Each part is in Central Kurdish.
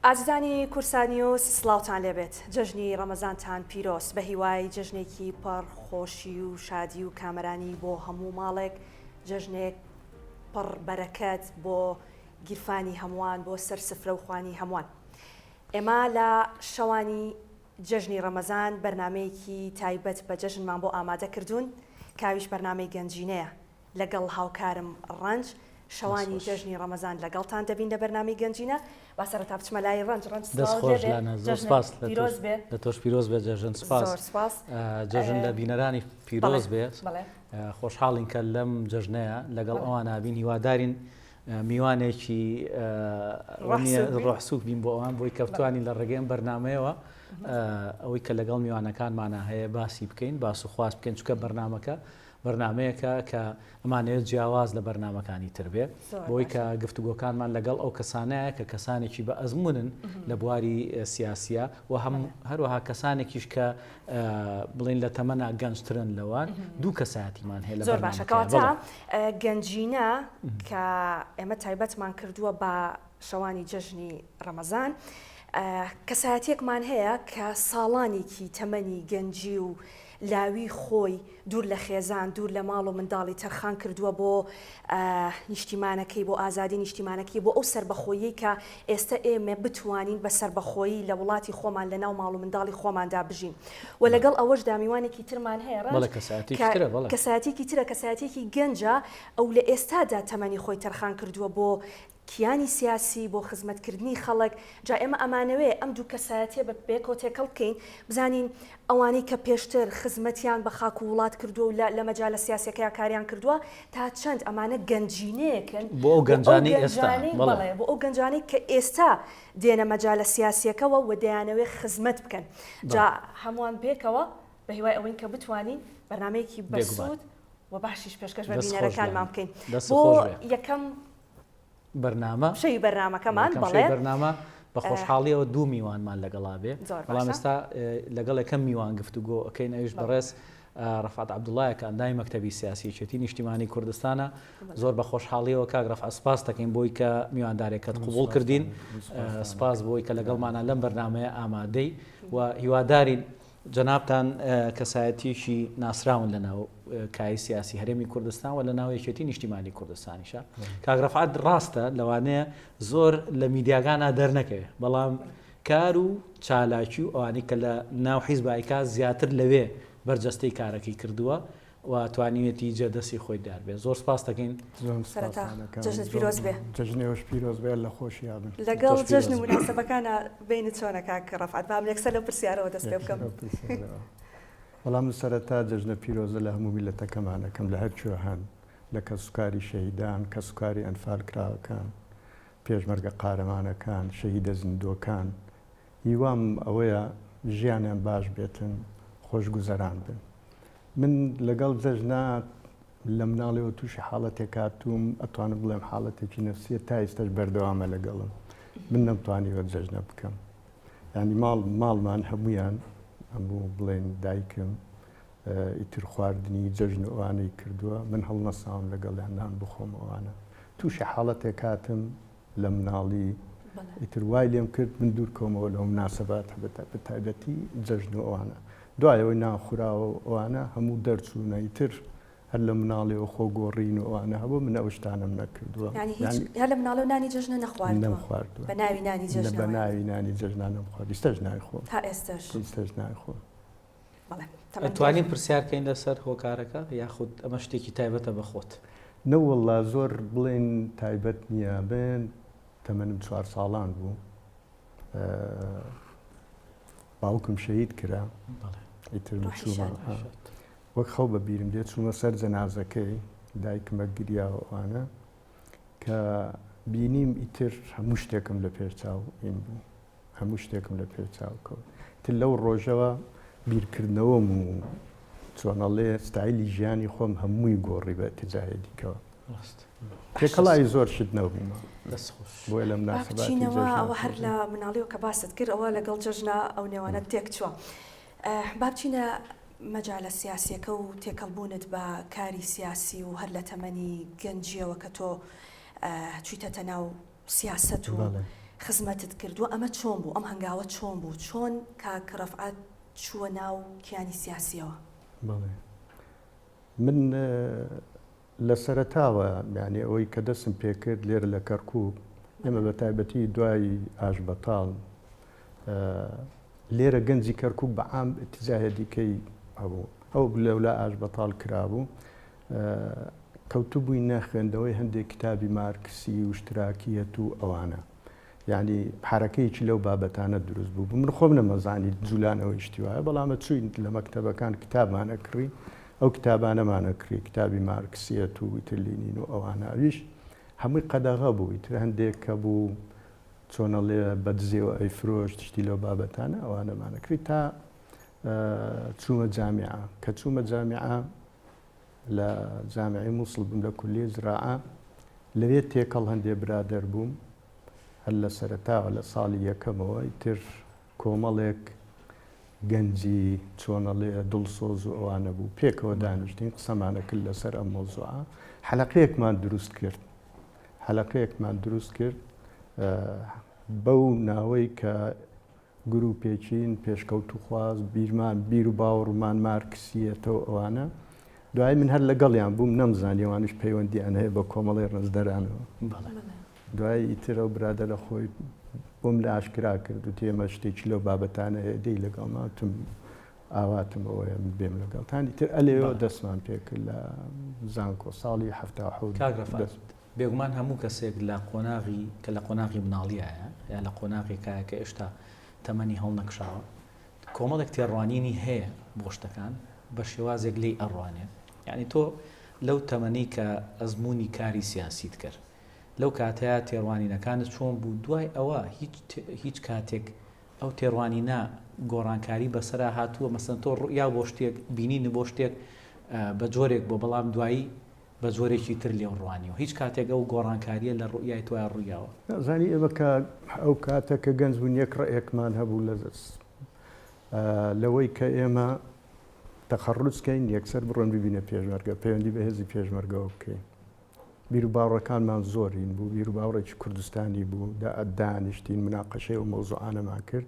ئازیزانی کوردسات نیوز سڵاوتان لێبێت جەژنی ڕەمەزانتان پیرۆز بە هیوای جەژنێکی پڕ خۆشی و شادی و کامەرانی بۆ هەموو ماڵێک جەژنێک پڕ بەرەکەت بۆ گیرفانی هەمووان بۆ سەر سفرە و خوانی هەمووان ئێمە لە شەوانی جەژنی ڕەمەزان بەرنامەیەکی تایبەت بە جەژنمان بۆ ئامادە کردوون کاویش بەرنامەی گەنجینەیە لەگەڵ هاوکارم ڕەنج شەوانی جەژنی ڕەمەزان لەگەڵتان دەبین لە بەرنامەی گەنجینە با سەرەتا بچمە لای ڕەنج ڕەنج دەست خۆش لانا زۆر سپاس پیرۆز بێ لە تۆش پیرۆز بێ جەژن سپاس زۆر سپاس جەژن لە بینەرانی پیرۆز بێ خۆشحاڵین کە لەم جەژنەیە لەگەڵ ئەوان بین هیوادارین میوانێکی ڕۆحسوک بین بۆ ئەوان بۆی کە بتوانین لە ڕێگەی ئەم بەرنمەیەوە ئەوەی کە لەگەڵ میوانەکانمانە هەیە باسی بکەین باس و خواست بکەین چونکە بەرنمەکە بەرنامەیەکە کە ئەمانەوێت جیاواز لە بەرنامەکانی تر بێ بۆی کە گفتوگۆکانمان لەگەڵ ئەو کەسانەیە کە کەسانێکی بە ئەزمونن لە بواری سیاسیە و هەم هەروەها کەسانێکیش کە بڵین لە تەمەنا گەنجترن لەوان دوو کەسایەتیمان هەیە لە زۆر باشە کەواتە گەنجینە کە ئێمە تایبەتمان کردووە بە شەوانی جەژنی ڕەمەزان کەسایەتیەکمان هەیە کە ساڵانێکی تەمەنی گەنجی و لاوی خۆی دوور لە خێزان، دوور لە ماڵ و منداڵی تەرخان کردووە بۆ نیشتیمانەکەی، بۆ ئازادی نیشتیمانەکەی، بۆ ئەو سەربەخۆییەی کە ئێستە ئێمە بتوانین بە سەربەخۆیی لە وڵاتی خۆمان لە ناو ماڵ و منداڵی خۆماندا بژین. و لەگەڵ ئەوەشدا میوانێکی ترمان هەیە ڕەنج بەڵێ کەسایەتیەکی کە ترە بەڵێ. کەسایەتیەکی ترە، کەسایەتیەکی گەنجە، ئەو لە ئێستادا تەمەنی خۆی تەرخان کردووە بۆ کیانی سیاسی بۆ خزمەتکردنی خەڵک، جا ئێمە ئەمانەوێ ئەم دوو کەسایەتیە بە پێکەوە تێکەڵ بکەین بزانین ئەوانەی کە پێشتر خزمەتیان بە خاک و وڵات کردووە و لە لە مەجالە سیاسیەکەیا کاریان کردووە تا چەند ئەمانە گەنجینەیەکن بۆ ئەو گەنجانەی ئێستا بەڵێ. بەڵێ بۆ ئەو گەنجانەی کە ئێستا دێنە مەجالە سیاسیەکەوە و دەیانەوێ خزمەت بکەن جا هەمووان پێکەوە بە هیوای ئەوەین کە بتوانین بەرنامەیەکی بەسوود و باشیش پێشکەش بە بینەرەکانمان بکەین بۆ یەکەم بەرنامە شەوی بەرنامەکەمان بەڵێ بەرنامە بە خۆشحاڵیەوە دوو میوانمان لەگەڵا بێ بەڵام ئێستا لەگەڵ یەکەم میوان گفتوگۆ ئەکەین ئەویش بەڕێز ڕەفعەت عەبدوڵایە کە ئەندامی مەکتەبی سیاسی یەکێتی نیشتیمانی کوردستانە زۆر بە خۆشحاڵیەوە کاک ڕەفعەت سپاس دەکەین بۆی کە میواندارێکەت قبوڵ کردین سپاس بۆی کە لەگەڵمانە لەم بەرنمەیە ئامادەی و هیوادارین جەنابتان کەسایەتیەکی ناسراون لە ناو کای سیاسی هەرێمی کوردستان و لە ناو یەکێتی نیشتیمانی کوردستانیشە کاک ڕەفعەت ڕاستە لەوانەیە زۆر لە میدیاگانا دەرنەکەوێ بەڵام کار و چالاکی و ئەوانەی کە لە ناو حیزبایکا زیاتر لەوێ بەرجەستەی کارەکەی کردووە و توانیویەتی جێ دەستی خۆی دیار بێت. زۆر سپاست دەکەین. زۆر سەرەتا سپاستان ئەکەم. جەژنت پیرۆز بێ. جەژنی ئێوەش پیرۆز بێ اللە خۆشیا بن. لەگەڵ تۆش جەژن پیرۆز و بێ. موناسەبەکانا بەینت چۆنە کاک ڕەفعەت؟ با من یەکسەر لەو پرسیارەوە دەست پێ یەکسەر بکەم. لەو پرسیارەوە. وەڵا من سەرەتا جەژنە پیرۆزە لە هەموو میللەتەکەمان ئەکەم لە هەر کوێ هەن، لە کەسوکاری شەهیدان، کەسوکاری ئەنفالکراوەکان، پێشمەرگە قارەمانەکان، شەهیدە زیندووەکان، هیوام ئەوەیە ژیانیان باش بێتن، خۆشگوزەران بن. من لەگەڵ جەژنا لە مناڵیەوە تووشی حاڵەتێک هاتووم، ئەتوانم بڵێم حاڵەتێکی نەفسیە تا ئیستاش بەردەوامە لەگەڵم. من نەمتوانیوە جەژنە بکەم. یانی ماڵ ماڵمان هەموویان هەموو بڵێن دایکم ئیتر خواردنی جەژن و ئەوانەی کردووە، من هەڵنەساوم لەگەڵیان نان بخۆم ئەوانە. تووشی حاڵەتێک هاتم لە مناڵی ئیتر وای لێم کرد من دوور کەومەوە لەو مناسەباتە بە تایبەتی جەژن و ئەوانە دوای ئەوەی نان خوراوە و ئەوانە هەموو دەرچوونە ئیتر هەر لە مناڵیەوە خۆ گۆڕین و ئەوانە هەبوو من ئەو شتانەم نەکردووە یانی هیچ هەر لە مناڵیەوە نانی جەژنە نەخواردووە نەمخواردووە بە ناوی نانی جەژنەوە بە ناوی نانی جەژنە نەمخوارد ئیستاش نایخۆم تا ئێستاش ئیستاش نایخۆم ئەتوانین پرسیار کەین لەسەر هۆکارەکە یاخود ئەمە شتێکی تایبەتە بە خۆت؟ نەوەڵا زۆر بڵێن تایبەت نییە بن تەمەنم چوار ساڵان بوو باوکم شەهید کرا ئیتر چوومە وەک خەو بە بیرم دێت چوومە سەر جەنازەکەی دایکمە گریا و ئەوانە کە بینیم ئیتر هەموو شتێکم لە پێش چاو ئین بوو هەموو شتێکم لە پێش چاو کەوت. ئیتر لەو ڕۆژەوە بیرکردنەوەم و چۆنەڵێ ستایلی ژیانی خۆم هەمووی گۆڕی بە ئیتجاهێ دیکەوە. ڕاست. تێکەڵاوی زۆر شت نەبوومە. دەست خۆش. بۆیە لە با مناسەباتی بچینەوە جەژنا ئەوە هەر خۆشم. لە مناڵیەوە کە باست کرد ئەوە لەگەڵ جەژنا ئەو نێوانە تێک چووە. با بچینە مەجالە سیاسیەکە و تێکەڵ بوونت بە کاری سیاسی و هەر لە تەمەنی گەنجیەوە کە تۆ چوویتەتە ناو سیاسەت و بەڵێ. خزمەتت کردووە، ئەمە چۆن بوو؟ ئەم هەنگاوە چۆن بوو؟ چۆن کاک ڕەفعەت چووە ناو کیانی سیاسییەوە؟ بەڵێ من لە سەرەتاوە یانی ئەوەی کە دەستم پێکرد لێرە لە کەرکووک، ئێمە بە تایبەتی دوای ئاشبەتاڵ لێرە گەنجی کەرکووک بە عام ئیتجاهێ دیکەی هەبوو. ئەو لەولا ئاشبەتاڵ کرابوو. کەوتبووینە خوێندنەوەی هەندێک کتابی مارکسی و اشتراکیەت و ئەوانە. یانی حەرەکەیەکی لەو بابەتانە دروست بوو. من خۆم نەمەزانی جولانەوەی شتی وایە، بەڵام چووین لە مەکتەبەکان کتابمان ئەکڕی، ئەو کتابانەمان ئەکڕی، کتابی مارکسیەت و ئیتر لینین و ئەوانە، ئەویش هەمووی قەدەغە بوو، ئیتر هەندێک کە بوو چۆنەڵێ بە دزیەوە ئەیفرۆشت، شتی لەو بابەتانە ئەوانەمان ئەکڕی تا چوومە جامیعە. کە چوومە جامیعە لە جامیعەی موسڵ بووم لە کولیەی زراعە، لەوێ تێکەڵ هەندێ برادەر بووم، هەر لە سەرەتاوە لە ساڵی یەکەمەوە ئیتر کۆمەڵێک گەنجی چۆنەڵێ دڵسۆز و ئەوانە بوو، پێکەوە دانیشتین قسەمانە کرد لەسەر ئەم مەوزوعە، حەلەقەیەکمان دروست کرد، حەلەقەیەکمان دروست کرد بەو ناوەی کە گروپێکین پێشکەوتوخواز، بیرمان بیر و باوەڕمان مارکسییەتە و ئەوانە. دوایی من هەر لەگەڵیان بووم نەمزانی ئەوانیش پەیوەندییان هەیە بە کۆمەڵەی ڕەنجدەرانەوە. دوایی ئیتر ئەو برادەرە خۆی بۆم لە ئاشکرا کرد وتی ئێمە شتێکی لەو بابەتانە هەیە دێی لەگەڵمان وتم ئاواتم ئەوەیە من بێم لەگەڵتان ئیتر ئەلێوە دەستمان پێکرد لە زانکۆ ساڵی 77 کاک ڕەفعەت بێگومان هەموو کەسێک لە قۆناغی کە لە قۆناغی مناڵیایە یا لە قۆناغێکایە کە ئێشتا تەمەنی هەڵنەکشاوە کۆمەڵێک تێڕوانینی هەیە بۆ شتەکان بە شێوازێک لێی ئەڕوانێ یعنی تۆ لەو تەمەنەی کە ئەزموونی کاری سیاسیت کرد لەو کاتەیا تێڕوانینەکانت چۆن بوو دوای ئەوە هیچ هیچ کاتێک ئەو تێڕوانینە گۆڕانکاری بەسەرا هاتووە مەسەن تۆ ڕوئیا بۆ شتێک بینینی بۆ شتێک بە جۆرێک بۆ بەڵام دوایی بە جۆرێکی تر لێو ڕوانیوە. هیچ کاتێک ئەو گۆڕانکارییە لە ڕوئیای تۆیا ڕوویاوە؟ ئەزانی ئێمە کە ئەو کاتە کە گەنج بووین یەک ڕەئێکمان هەبوو لە لەوەی کە ئێمە تەخەڕوج کەین یەکسەر بڕۆین ببینە پێشمەرگە، پەیوەندی بە هێزی پێشمەرگەوە بکەین. بیروباوەڕەکانمان زۆر هین بوو، بیروباوەڕێکی کوردستانی بوو، دانیشتین مناقەشەی ئەو مەوزوعانەمان کرد.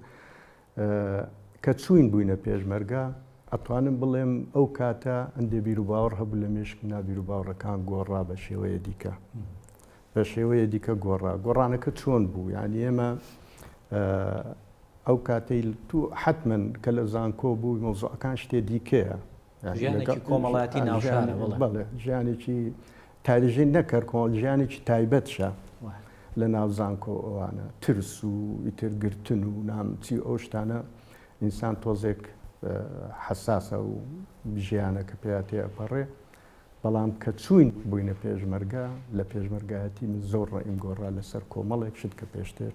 کە چووین بووینە پێشمەرگە، ئەتوانم بڵێم ئەو کاتە هەندێ بیروباوەڕ هەبوو لە مێشکمدا، بیروباوەڕەکان گۆڕا بە شێوەیە دیکە. بە شێوەیە دیکە گۆڕا. گۆڕانەکە چۆن بوو؟ یانی ئێمە ئەو کاتەی تو حەتمەن کە لە زانکۆ بووی مەوزوعەکان شتێ دیکەیە. ژیانێکی کۆمەڵایەتی ناوشارە بەڵێ. بەڵێ ژیانێکی تاریژی نەکەر کۆمەڵ ژیانێکی تایبەتشە لە ناو زانکۆ ئەوانە ترس و ئیتر گرتن و نام چی ئەو شتانە ئینسان تۆزێک حەساسە و ژیانە کە پێیا تێ ئەپەڕێ بەڵام کە چووین بووینە پێشمەرگە لە پێشمەرگایەتی من زۆر ڕەئیم گۆڕا لەسەر کۆمەڵێک شت کە پێشتر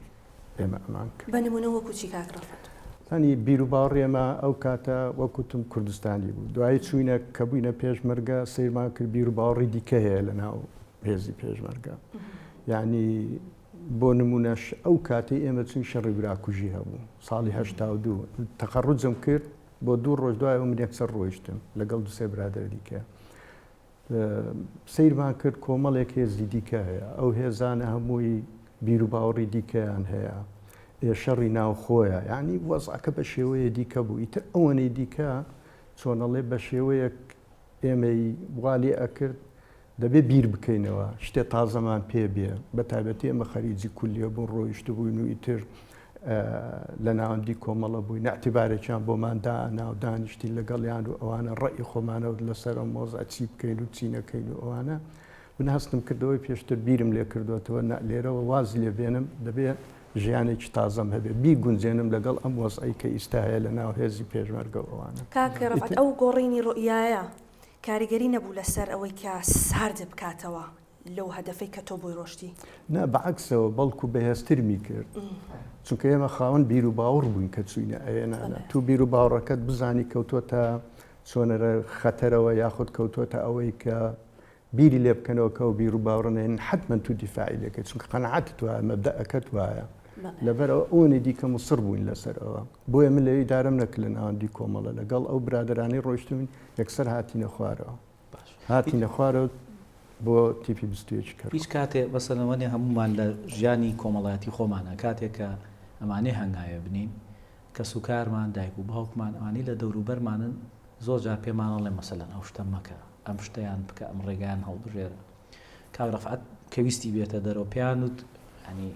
ئێمە ئەمان کرد. بە نموونە وەکوو چی کاک ڕەفعەت؟ یانی بیروباوەڕی ئێمە ئەو کاتە وەک وتم کوردستانی بوو. دوایی چووینە کە بووینە پێشمەرگە سەیرمان کرد بیروباوەڕی دیکە هەیە لە ناو هێزی پێشمەرگە. یانی بۆ نموونەش ئەو کاتەی ئێمە چووین شەڕی براکوژی هەبوو ساڵی 82 تەخەڕوجم کرد بۆ دوو ڕۆژ دوایەوە من یەکسەر ڕۆیشتم لەگەڵ دوو سێ برادەر دیکە. سەیرمان کرد کۆمەڵێک هێزی دیکە هەیە، ئەو هێزانە هەمووی بیروباوەڕی دیکەیان هەیە، ئێ شەڕی ناوخۆیە، یانی وەزعەکە بە شێوەیە دیکە بوو، ئیتر ئەوەنەی دیکە چۆنەڵێ بە شێوەیەک ئێمەی وا لێ ئەکرد دەبێ بیر بکەینەوە، شتێ تازەمان پێ بێ، بە تایبەتی ئێمە خەریجی کولیە بوون ڕۆیشتبووین و ئیتر لە ناوەندی کۆمەڵە بووین ئیعتیبارێکیان بۆمان دائەنا و دانیشتین لەگەڵیان و ئەوانە ڕەئی خۆمانە لەسەر ئەم مەوزع چی بکەین و چی نەکەین و ئەوانە من هەستم کردەوەی پێشتر بیرم لێ کردوێتەوە نا لێرەوە واز لێ بێنم دەبێ ژیانێکی تازەم هەبێ بیگونجێنم لەگەڵ ئەم وەزعەی کە ئیستا هەیە لە ناو هێزی پێشمەرگە و ئەوانە. کاک ڕەفعەت ئەو گۆڕینی ڕوئیایە کاریگەری نەبوو لەسەر ئەوەی کە سارد بکاتەوە لەو هەدەفەی کە تۆ بۆی ڕۆشتی؟ نا بە عەکسەوە بەڵکو بەهێزترمی کرد چونکە ئێمە خاوەن بیروباوەڕ بووین کە چووینە ئەوێنانە تو بیروباوەڕەکەت بزانی کەوتۆتە چۆنەرە خەتەرەوە یاخود کەوتۆتە ئەوەی کە بیری لێ بکەنەوە کە ئەو بیروباوەڕە نەهێنن حەتمەن تو دیفاعی لێکەی چونکە قەناعەتت وایە مەبدەئەکەت وایە لەبەرئەوە ئەوەنەی دیکە موسڕ بووین لەسەر ئەوە بۆیە من لەوێ ئیدارەم نەکرد لە ناوەندی کۆمەڵە لەگەڵ ئەو برادەرانەی ڕۆیشتووین یەکسەر هاتینە خوارەوە. هاتینە خوارەوە. بۆ تیپی 21 کەرکوک. هیچ کاتێ مەسەلەن وەنیە هەموومان لە ژیانی کۆمەڵایەتی خۆمانا کاتێ کە ئەمانەی هەنگاوێ بنێین کەسوکارمان دایک و باوکمان ئەوانەی لە دەوروبەرمانن زۆر جار پێمان ئەڵێن مەسەلەن ئەو شتە مەکە ئەم شتەیان بکە ئەم ڕێگایان هەڵبژێرە کاک ڕەفعەت کە ویستی بێتە دەرەوە پێیان وت ینی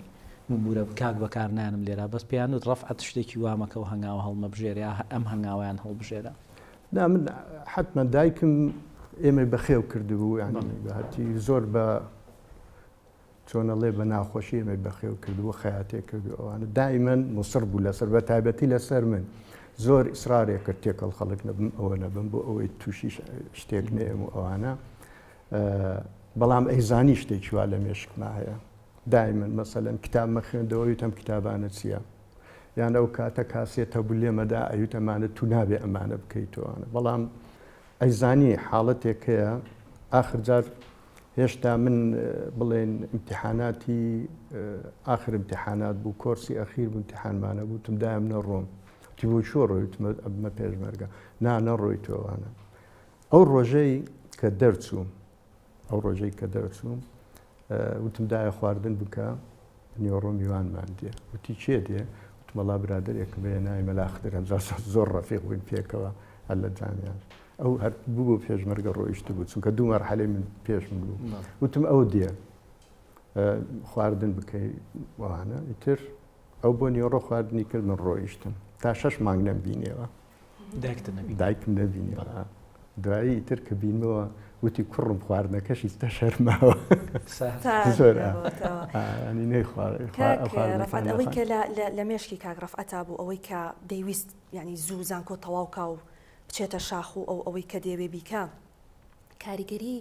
ببورە کاک بەکار نانم لێرە بەس پێیان وت ڕەفعەت شتێکی وا مەکە و هەنگاوە هەڵمەبژێرە یا ئەم هەنگاوەیان هەڵبژێرە. نا من حەتمەن دایکم ئێمەی بەخێو کردبوو یانی بەهەتی زۆر بە چۆنەڵێ بە ناخۆشی ئێمەی بەخێو کردبوو خەیاتێ کرد و ئەوانە دائیمەن موسڕ بوو لەسەر بە تایبەتی لەسەر من زۆر ئیسرارێ کرد تێکەڵ خەڵک نەبم ئەوە نەبم بۆ ئەوەی تووشی شتێک نێم و ئەوانە بەڵام ئەیزانی شتێکی وا لە مێشکما هەیە دایمەن مەسەلەن کتاب مەخوێندەوە وتم کتابانە چییە یان ئەو کاتە کاسێتە بوو لێمەدا ئەیوت ئەمانە تو نابێ ئەمانە بکەیتەوەانە بەڵام ئەیزانی حاڵەتێک هەیە ئاخر جار هێشتا من بڵێن امتحاناتی ئاخر امتحانات بوو کۆرسی ئەخیر بوو امتحانمانە بوو تم دایم نەڕۆم تی بۆ چۆ ڕۆیتمە ئەبمە پێشمەرگە نا نەڕۆیتەوەانە ئەو ڕۆژەی کە دەرچووم ئەو ڕۆژەی کە دەرچووم وتم دایە خواردن بکە نیوەڕۆ میوانمان دێ وتی کێ دێ وتم وەڵا برادەرێکم هەیە ناوی مەلا خدر هەمزا زۆر ڕەفیق بووین پێکەوە هەر لە جامیان ئەو هەر بوو بۆ پێشمەرگە ڕۆیشت بوو چونکە دوو مەرحەلەی من پێش من بوو وتم ئەو دێ خواردن بکەی وانە ئیتر ئەو بۆ نیوەڕۆ خواردنی کرد من ڕۆیشتم تا شەش مانگ نەمبینیەوە دایکت نەبینی؟ دایکم نەبینیەوە. دوایی ئیتر کە بینمەوە وتی کوڕم خواردنەکەشی ئیستا شەرماوە. زۆر ینی نەیخوارد. کاک ڕەفعەت ئەوەی کە لە مێشکی کاک ڕەفعەتا بوو ئەوەی کە دەیویست یعنی زوو زانکۆ تەواو کا و بچێتە شاخ و ئەو ئەوەی کە دەیەوێ بیکا کاریگەری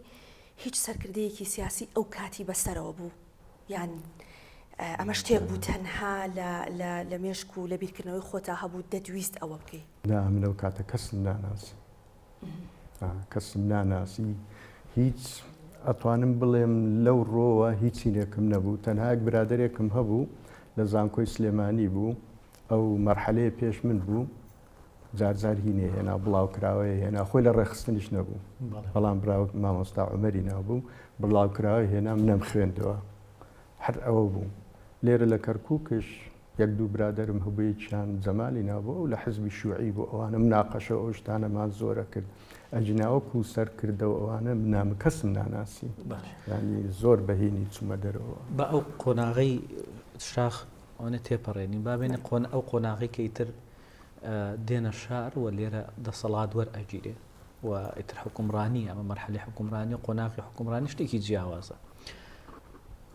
هیچ سەرکردەیەکی سیاسی ئەو کاتی بەسەرەوە بوو یان ئەمە شتێک بوو تەنها لە مێشک و لە بیرکردنەوەی خۆتا هەبوو دەتویست ئەوە بکەی؟ نا من ئەو کاتە کەسم ناناسی کەسم ناناسی هیچ ئەتوانم بڵێم لەو ڕۆوە هیچینێکم نەبوو تەنها یەک برادێکم هەبوو لە زانکۆی سلێمانی بوو ئەو مەرحەلەیە پێش من بوو جار جار هینێ هێنا بڵاوکراوەیە هێنا خۆی لە ڕێکخستنیش نەبوو بەڵام برا مامۆستا عومەری ناوبوو بڵاوکراوەی هێنا منم خوێندەوە هەر ئەوە بوو لێرە لە کەرکووکش یەک دوو برادەرم هەبوو یەکیان جەمالی ناوبوو ئەو لە حزبی شوعی بوو ئەوانە مناقەشە ئەو شتانەمان زۆرە کرد ئەگینا وەکو سەرکردە و ئەوانە نامە کەسم ناناسی ینی زۆر بەهینی چوومە دەرەوە. با ئەو قۆناغەی شاخ ئەوەنە تێپەڕێنین با بێنە قۆن ئەو قۆناغەی کە ئیتر دێنە شار و لێرە دەسەڵات وەرئەگیرێ و ئیتر حوکمڕانی ئەمە مەرحەلەی حوکمڕانی و قۆناغی حوکمڕانی شتێکی جیاوازە.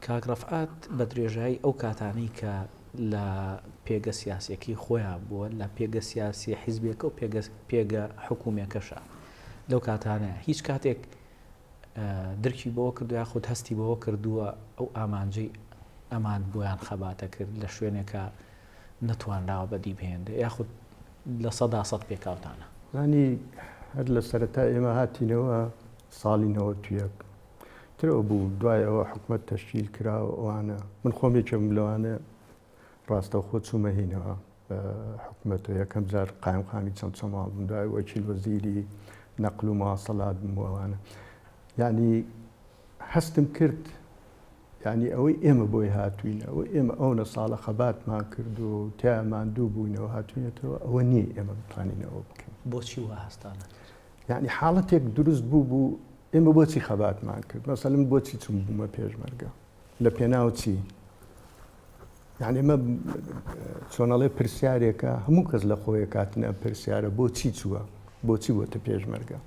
کاک ڕەفعەت بە درێژایی ئەو کاتانەی کە لە پێگە سیاسیەکەی خۆیان بووە لە پێگە سیاسی حیزبێکە و پێگە پێگە حکوومەکەشە لەو کاتانەیە هیچ کاتێک درکی بەوە کردووە یاخود هەستی بەوە کردووە ئەو ئامانجەی ئەمان بۆیان خەباتە کرد لە شوێنێکە نەتوانراوە بەدی بهێنرێ یاخود 100% پێکاوتانە؟ زانی هەر لە سەرەتا ئێمە هاتینەوە ساڵی 91 تر ئەو بوو دوای ئەوە حکومەت تەشکیل کرا و ئەوانە من خۆم یەکێکم لەوانە ڕاستەوخۆ چوومە هینەوە حکومەتەوە یەکەم جار قایمقامی چەمچەماڵ بووم دوای وەکیل وەزیری نەقل و مواصلات بووم و ئەوانە یعنی هەستم کرد یعنی ئەوەی ئێمە بۆی هاتووین ئەوە ئێمە ئەو نە ساڵە خەباتمان کرد و تیا ماندوو بووینەوە هاتوینەتەوە ئەوە نییە ئێمە بتوانینەوە بکەین. بۆچی وا هەستانە کرد؟ یعنی حاڵەتێک دروست بوو بوو ئێمە بۆچی خەباتمان کرد مەسەلەن بۆچی چووم بوومە پێشمەرگە لە پێناو چی؟ یعنی ئەمە چۆنەڵێ پرسیارێکە هەموو کەس لە خۆیە کاتن ئەم پرسیارە بۆچی چووە بۆچی بۆتە پێشمەرگە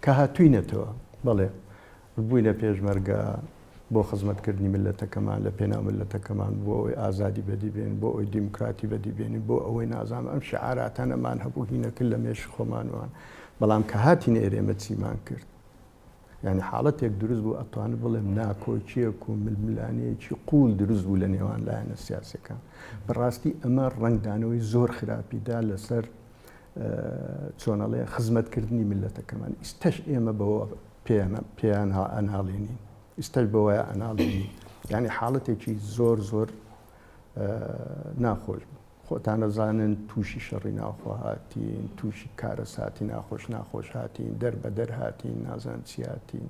کە هاتوینەتەوە بەڵێ بووینە پێشمەرگە بۆ خزمەتکردنی ملەتەکەمان لە پێناو ملەتەکەمان بۆ ئەوەی ئازادی بەدی بێن بۆ ئەوەی دیموکراتی بەدی بێنین بۆ ئەوەی نازانم ئەم شعاراتانەمان هەبوو هینەکرد لە مێشک خۆمانوان بەڵام کە هاتین ئێرێمە چیمان کرد یانی حاڵەتێک دروست بوو ئەتوانم بڵێم ناکۆکییەک و ململانێیەکی قووڵ دروست بوو لە نێوان لایەنە سیاسیەکان. بەڕاستی ئەمە ڕەنگدانەوەی زۆر خراپی دا لەسەر چۆنەڵێ خزمەتکردنی میللەتەکەمان. ئیستەش ئێمە بەوە پێیان ئەناڵێنین. ئیستەش بەوەیە ئەناڵێنین. یانی حاڵەتێکی زۆر زۆر ناخۆش بوو. خۆتان ئەزانن تووشی شەڕی ناوخۆ هاتین، تووشی کارەساتی ناخۆش ناخۆش هاتین، دەر بە دەر هاتین، نازانم چی هاتین.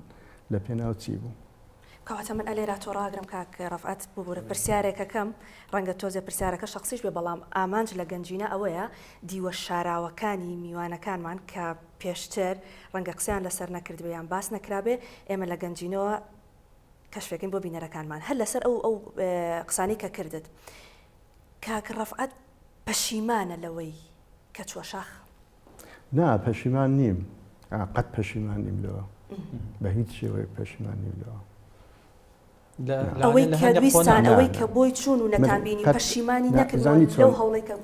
لە پێناو چی بوو؟ کەواتە من ئەلێرا تۆ ڕاگرم کاک ڕەفعەت ببورە پرسیارێکەکەم ڕەنگە تۆزێ پرسیارەکە شەخسیش بێ بەڵام ئامانج لە گەنجینە ئەوەیە دیوە شاراوەکانی میوانەکانمان کە پێشتر ڕەنگە قسەیان لەسەر نەکردبێ یان باس نەکرابێ ئێمە لە گەنجینەوە کەشفەکەین بۆ بینەرەکانمان هەر لەسەر ئەو ئەو قسانەی کە کردت کاک ڕەفعەت پەشیمانە لەوەی کە چوە شاخ؟ نا پەشیمان نیم قەت پەشیمان نیم لەوە بە هیچ شێوەیەک پەشیمان نیم لەوە. ئەوەی کە ویستان ئەوەی کە بۆی چوون و نەتانبینی پەشیمانی نەکردووە لەو هەوڵەی کە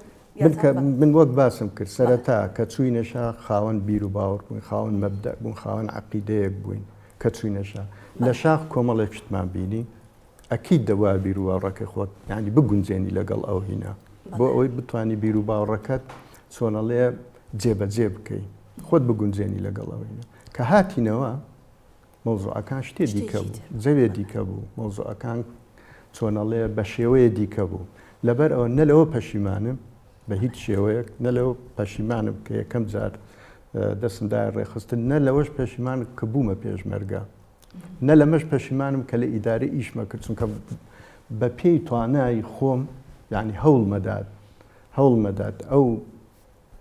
من کە من وەک باسم کرد سەرەتا کە چووینە شاخ خاوەن بیر و باوەڕ بووین خاوەن مەبدەء بوون خاوەن عەقیدەیەک بووین کە چووینە شاخ لە شاخ کۆمەڵێک شتمان بینی ئەکید دەبوایە بیروباوەڕەکەی خۆت یانی بگونجێنی لەگەڵ ئەو هینە بۆ ئەوەی بتانی بیروباوەڕەکەت چۆنەڵێ جێبەجێ بکەی خۆت بگونجێنی لەگەڵ ئەو هینە کە هاتینەوە مەوزوعەکان شتێ دیکە بوو جەوێ دیکە بوو مەوزوعەکان چۆنەڵێ بە شێوەیە دیکە بوو لەبەر ئەوە نە لەوە پەشیمانم بە هیچ شێوەیەک نە لەوە پەشیمانم کە یەکەم جار دەستم دایە ڕێکخستن نە لەوەش پەشیمان کە بوومە پێشمەرگە نە لەمەش پەشیمانم کە لە ئیدارە ئیشمە کرد چونکە بە پێی توانای خۆم یعنی هەوڵمەدات هەوڵمەدات ئەو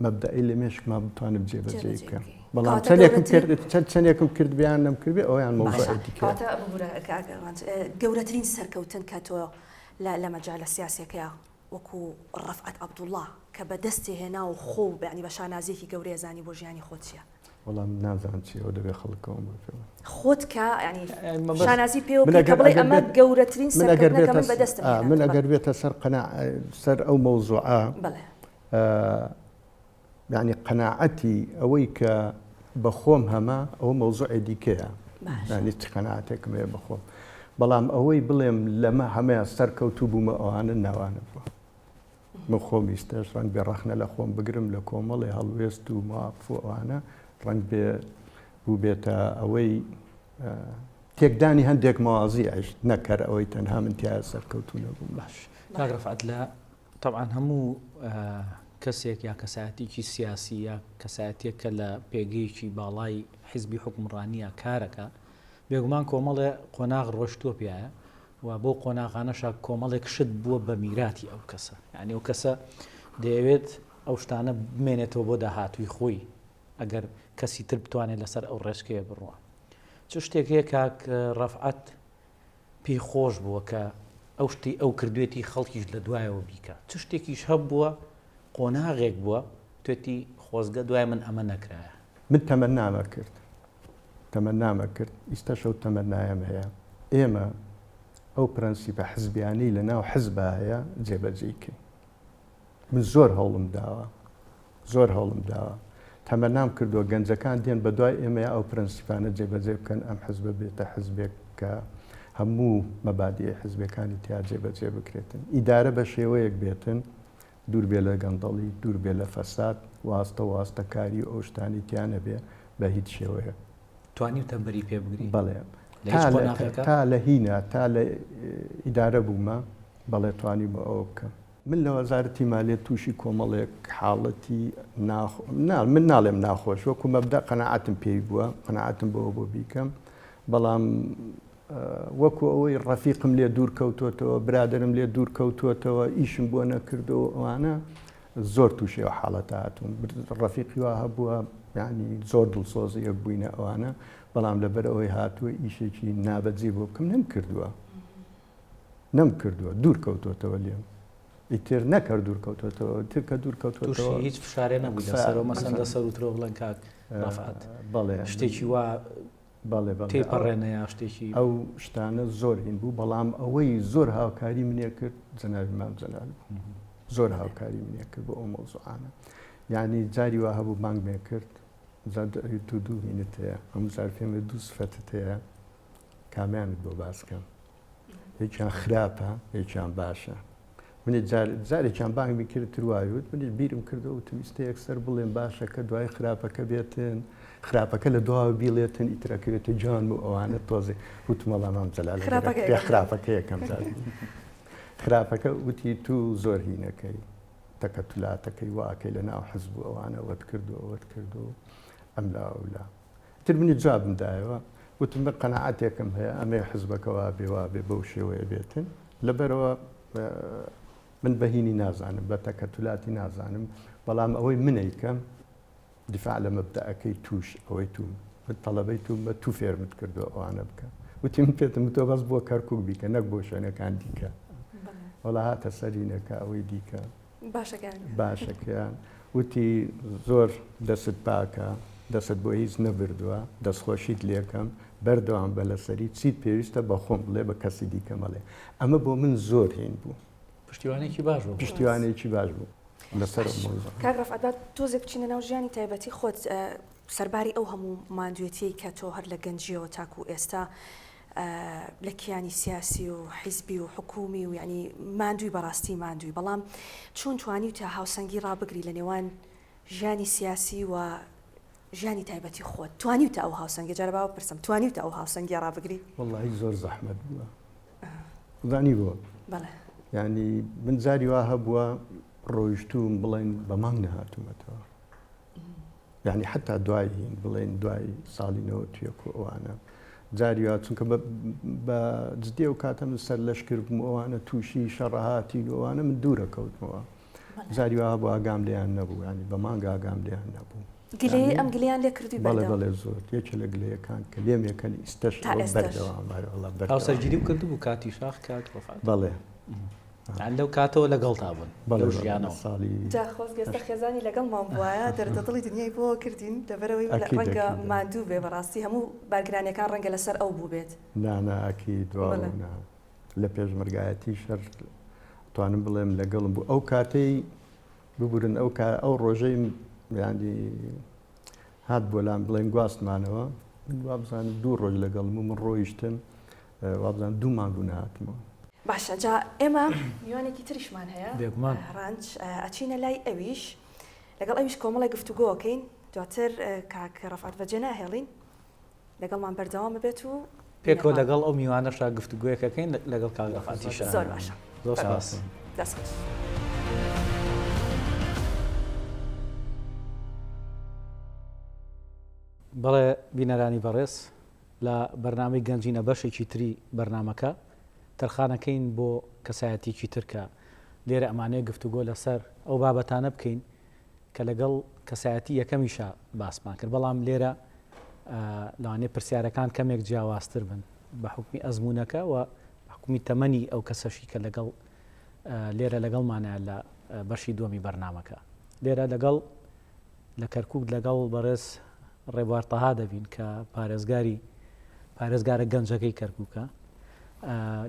مەبدەئی لە مێشکما بتوانم جێبەجێی بکەم بەڵام چەندێکم کرد چەند چەندێکم کرد بیان نەم کرد ئەویان مەوزوعی دیکە گەورەترین سەرکەوتن کە تۆ لە مەجالە سیاسیەکەیا وەکو ڕەفعەت عەبدوڵڵا کە بە دەستی هێنا و خۆ یانی بە شانازیەکی گەورەیە زانی بۆ ژیانی خۆت چیە؟ وەڵا من نازانم چیە ئەوە دەبێ خەڵک ئەوەم بۆ پێ بڵێ. خۆت کە یانی شانازی پێوە بکەی کە بڵێی ئەمە گەورەترین سەرکەوتنە کە من بە دەستم هێنا. من ئەگەر بێتە سەر قەنا سەر ئەو مەوزوعە بەڵێ. یانی قەناعەتی ئەوەی کە بە خۆم هەمە ئەوە مەوزوعێ دیکەیە. باشە. یانی چ قەناعەتێکم هەیە بە خۆم. بەڵام ئەوەی بڵێم لەمە هەمەیان سەرکەوتوو بوومە ئەوانە ناوانە بووە. من خۆم ئیستاش ڕەنگ بێ ڕەخنە لە خۆم بگرم لە کۆمەڵێ هەڵوێست و مواقف و ئەوانە ڕەنگ بێ بووبێتە ئەوەی تێکدانی هەندێک مەوازیعش نەک هەر ئەوەی تەنها من تیایا سەرکەوتوو نەبووم. باش کاک ڕەفعەت لە تەبعەن هەموو کەسێک یا کەسایەتیکی سیاسی یا کەسایەتیەک کە لە پێگەیەکی باڵای حیزبی حوکمڕانیە کارەکە بێگومان کۆمەڵێ قۆناغ ڕۆشتووە پیایە و بەو قۆناغانەشا کۆمەڵێک شت بووە بە میراتی ئەو کەسە یعنی ئەو کەسە دەیەوێت ئەو شتانە بمێنێتەوە بۆ داهاتووی خۆی ئەگەر کەسی تر بتوانێت لەسەر ئەو ڕێچکەیە بڕوا چ شتێک هەیە کاک ڕەفعەت پێی خۆش بووە کە ئەو شتی ئەو کردوێتی خەڵکیش لە دوایەوە بیکە چ شتێکیش هەبووە قۆناغێک بووە توێتی خۆزگە دوای من ئەمە نەکرایە من تەمەنامە کرد تەمەنامە کرد ئیستاش ئەو تەمەنایەم هەیە ئێمە ئەو پرەنسیپە حزبیانەی لە ناو حزبا هەیە جێبەجێی کەین من زۆر هەوڵم داوە زۆر هەوڵم داوە تەمەنام کردووە گەنجەکان دێن بە دوای ئێمەیا ئەو پرەنسیپانە جێبەجێ بکەن ئەم حزبە بێتە حزبێک کە هەموو مەبادیئ حزبەکانی تیا جێبەجێ بکرێتن ئیدارە بە شێوەیەک بێتن دوور بێ لە گەندەڵی، دوور بێ لە فەساد، واستە و واستەکاری و ئەو شتانەی تیا نەبێ بە هیچ شێوەیەک. توانیوتە بەری پێ بگری؟ بەڵێ. لە هیچ قۆناغێکا؟ تا لە هینە، تا لە ئیدارە بوومە، بەڵێ توانیومە ئەوە بکەم. من لە وەزارەتی مالیە تووشی کۆمەڵێک حاڵەتی ناخ، نا من ناڵێم ناخۆش، وەکوو مەبدەء قەناعەتم پێی بووە، قەناعەتم بەوە بووە بیکەم، بەڵام وەکو ئەوەی ڕەفیقم لێ دوور کەوتۆتەوە، برادەرم لێ دوور کەوتۆتەوە، ئیشم بۆ نەکردووە و ئەوانە، زۆر تووشی ئەو حاڵەتە هاتووم. ڕەفیقی وا هەبووە یانی زۆر دڵسۆزی یەک بووینە ئەوانە، بەڵام لەبەر ئەوەی هاتووە ئیشێکی نابەجێ بۆ بکەم نەمکردووە. نەمکردووە، دوور کەوتۆتەوە لێم. ئیتر نەک هەر دوور کەوتۆتەوە، ئیتر کە دوور کەوتۆتەوە. تووشی هیچ فشارێ نەبووی لەسەرەوە، مەسەن لەسەر وترەوە بڵێن کاک ڕەفعەت بەڵێ شتێکی وا بەڵێ بەڵێ تێپەڕێنە یا شتێکی. ئەو شتانە زۆر هین بوو بەڵام ئەوەی زۆر هاوکاری منێ کرد جەنابی مام جەلال بوو زۆر هاوکاری منێ کرد بۆ ئەو مەوزوعانە یعنی جاری وا هەبوو بانگمێ کرد تو دوو هینت هەیە هەموو جار پێم دوو سفەتت هەیە کامیانت بۆ باس کەم یەکیان خراپە یەکیان باشە منی جارێکیان بانگمی کرد تروایوت منیش بیرم کردەوە وتم ئیستا یەکسەر بڵێم باشە کە دوای خراپەکە بێتن خراپەکە لە دواوە بیڵێتن ئیترەکەوێتە جان و ئەوانە تۆزێ وتم وەڵا مام جەلال خراپەکە یەکەم جار خراپەکە وتی تو زۆر هینەکەی تەکەتولاتەکەی واکەی لە ناو حزب و ئەوانە وەت کردو ئەوەت کردو ئەم لا ئەولا تر منی جوابم دایەوە. وتم من قەناعەتێکم هەیە ئەمەی حزبەکە وابێ وابێ بەو شێوەیە بێتن لەبەرەوە من بەهینی نازانم بە تەکەتولاتی نازانم بەڵام ئەوەی منەیکەم دیفاع لە مەبدەئەکەی توش ئەوەی تو من تەڵەبەی توم بە تو فێرمت کردووە ئەوانە بکە وتی من پێتم تۆ بەس بۆ کەرکک بیکە نەک بۆ شوێنەکان دیکە وەڵا هاتە سەرینەکە ئەوەی دیکە باشەکەیان وتی زۆر دەست پاکە دەست بۆ هیچ نەبردووە دەستخۆشیت لێکەم بەردەوام بە لەسەری چیت پێویستە بە خۆم بڵێ بە کەسی دیکە مەڵێ ئەمە بۆ من زۆر هین بوو پشتیوانێکی باش بوو پشتیوانێکی باش بوو لەسەر ئەم مەوزوعە. کاک ڕەفعەت با تۆزێک بچینە ناو ژیانی تایبەتی خۆت سەرباری ئەو هەموو ماندوێتیەی کە تۆ هەر لە گەنجیەوە تاکو ئێستا لە کیانی سیاسی و حیزبی و حکومی و یعنی ماندووی بەڕاستی ماندووی بەڵام چۆن توانیوتە هاوسەنگی ڕابگری لە نێوان ژیانی سیاسی و ژیانی تایبەتی خۆت توانیوتە ئەو هاوسەنگی جارە باوە پرسم توانیوتە ئەو هاوسەنگیە ڕابگری؟ وەڵی زۆر زەحمەت بووە زانی بۆ بەڵێ یعنی من جاری وا هەبووە ڕۆیشتووم بڵێن بە مانگ نەهاتوومەتەوە یعنی حتا دوای هین بڵێن دوای ساڵی 91 و ئەوانە جاری وا چونکە بە جدی ئەو کاتە من سەر لەشکر بووم ئەوانە تووشی شەڕەهاتین و ئەوانە من دوورە کەوتمەوە جاری وا هەبوو ئاگام لێیان نەبوو ینی بە مانگ ئاگام لێیان نەبوو. گلەیی ئەم گلەیان لێ کردووی بەڵێ بەڵێ زۆر یەکێ لە گلەیەکان کە لێم یەکەن ئیستەش تا ئێستەش بەردەوام ئەرێ وەڵا بەردەوام. هاوسەرگیریم کردبوو کاتی شاخ کاک ڕەفعەت؟ بەڵێ. یانی لەو کاتەوە لەگەڵتا بوون بەڵێ لەو بەڵێ لە ژیانەوە؟ ساڵی جا خۆزگە ئێستا خێزانی لەگەڵمان بوایە دەردە دڵی دنیای بۆ کردین لەبەرئەوەی ئەکید ڕەنگە ئەکید. ماندوو بێ بەڕاستی هەموو بارگرانیەکان ڕەنگە لەسەر ئەو بووبێت. نا نا ئەکید بەڵێ. واو نا لە پێشمەرگایەتیش هەر توانم بڵێم لەگەڵم بوو ئەو کاتەی ببورن ئەو کا ئەو ڕۆژەی یانی هات بۆ لام بڵێن گواستمانەوە من وابزانم دوو ڕۆژ لەگەڵم و من ڕۆیشتم وابزانم دوو مانگ و نەهاتمەوە. باشە جا ئێمە میوانێکی تریشمان هەیە بێگومان. ڕەنج ئەچینە لای ئەویش لەگەڵ ئەویش کۆمەڵێک گفتوگۆ ئەکەین دواتر کاک ڕەفعەت بەجێ ناهێڵین لەگەڵمان بەردەوام ببێت و پێکەوە لەگەڵ ئەو میوانەشا گفتوگۆیەک ئەکەین لەگەڵ کاک ڕەفعەتیشا. زۆر باشە. زۆر سپاس. دەست خۆش. بەڵێ بینەرانی بەڕێز لە بەرنامەی گەنجینە بەشێکی تری بەرنامەکە تەرخانەکەین بۆ کەسایەتیکی تر کە لێرە ئەمانەیە گفتوگۆ لەسەر ئەو بابەتانە بکەین کە لەگەڵ کەسایەتی یەکەمیشا باسمان کرد بەڵام لێرە لەوانەیە پرسیارەکان کەمێک جیاوازتر بن بە حکومی ئەزموونەکە و حکومی تەمەنی ئەو کەسەشی کە لەگەڵ لێرە لەگەڵمانە لە بەشی دووەمی بەرنمەکە لێرە لەگەڵ لە کەرکک لەگەڵ بەڕێز ڕێبوار تەها دەبین کە پارێزگاری پارێزگارە گەنجەکەی کەرکووکە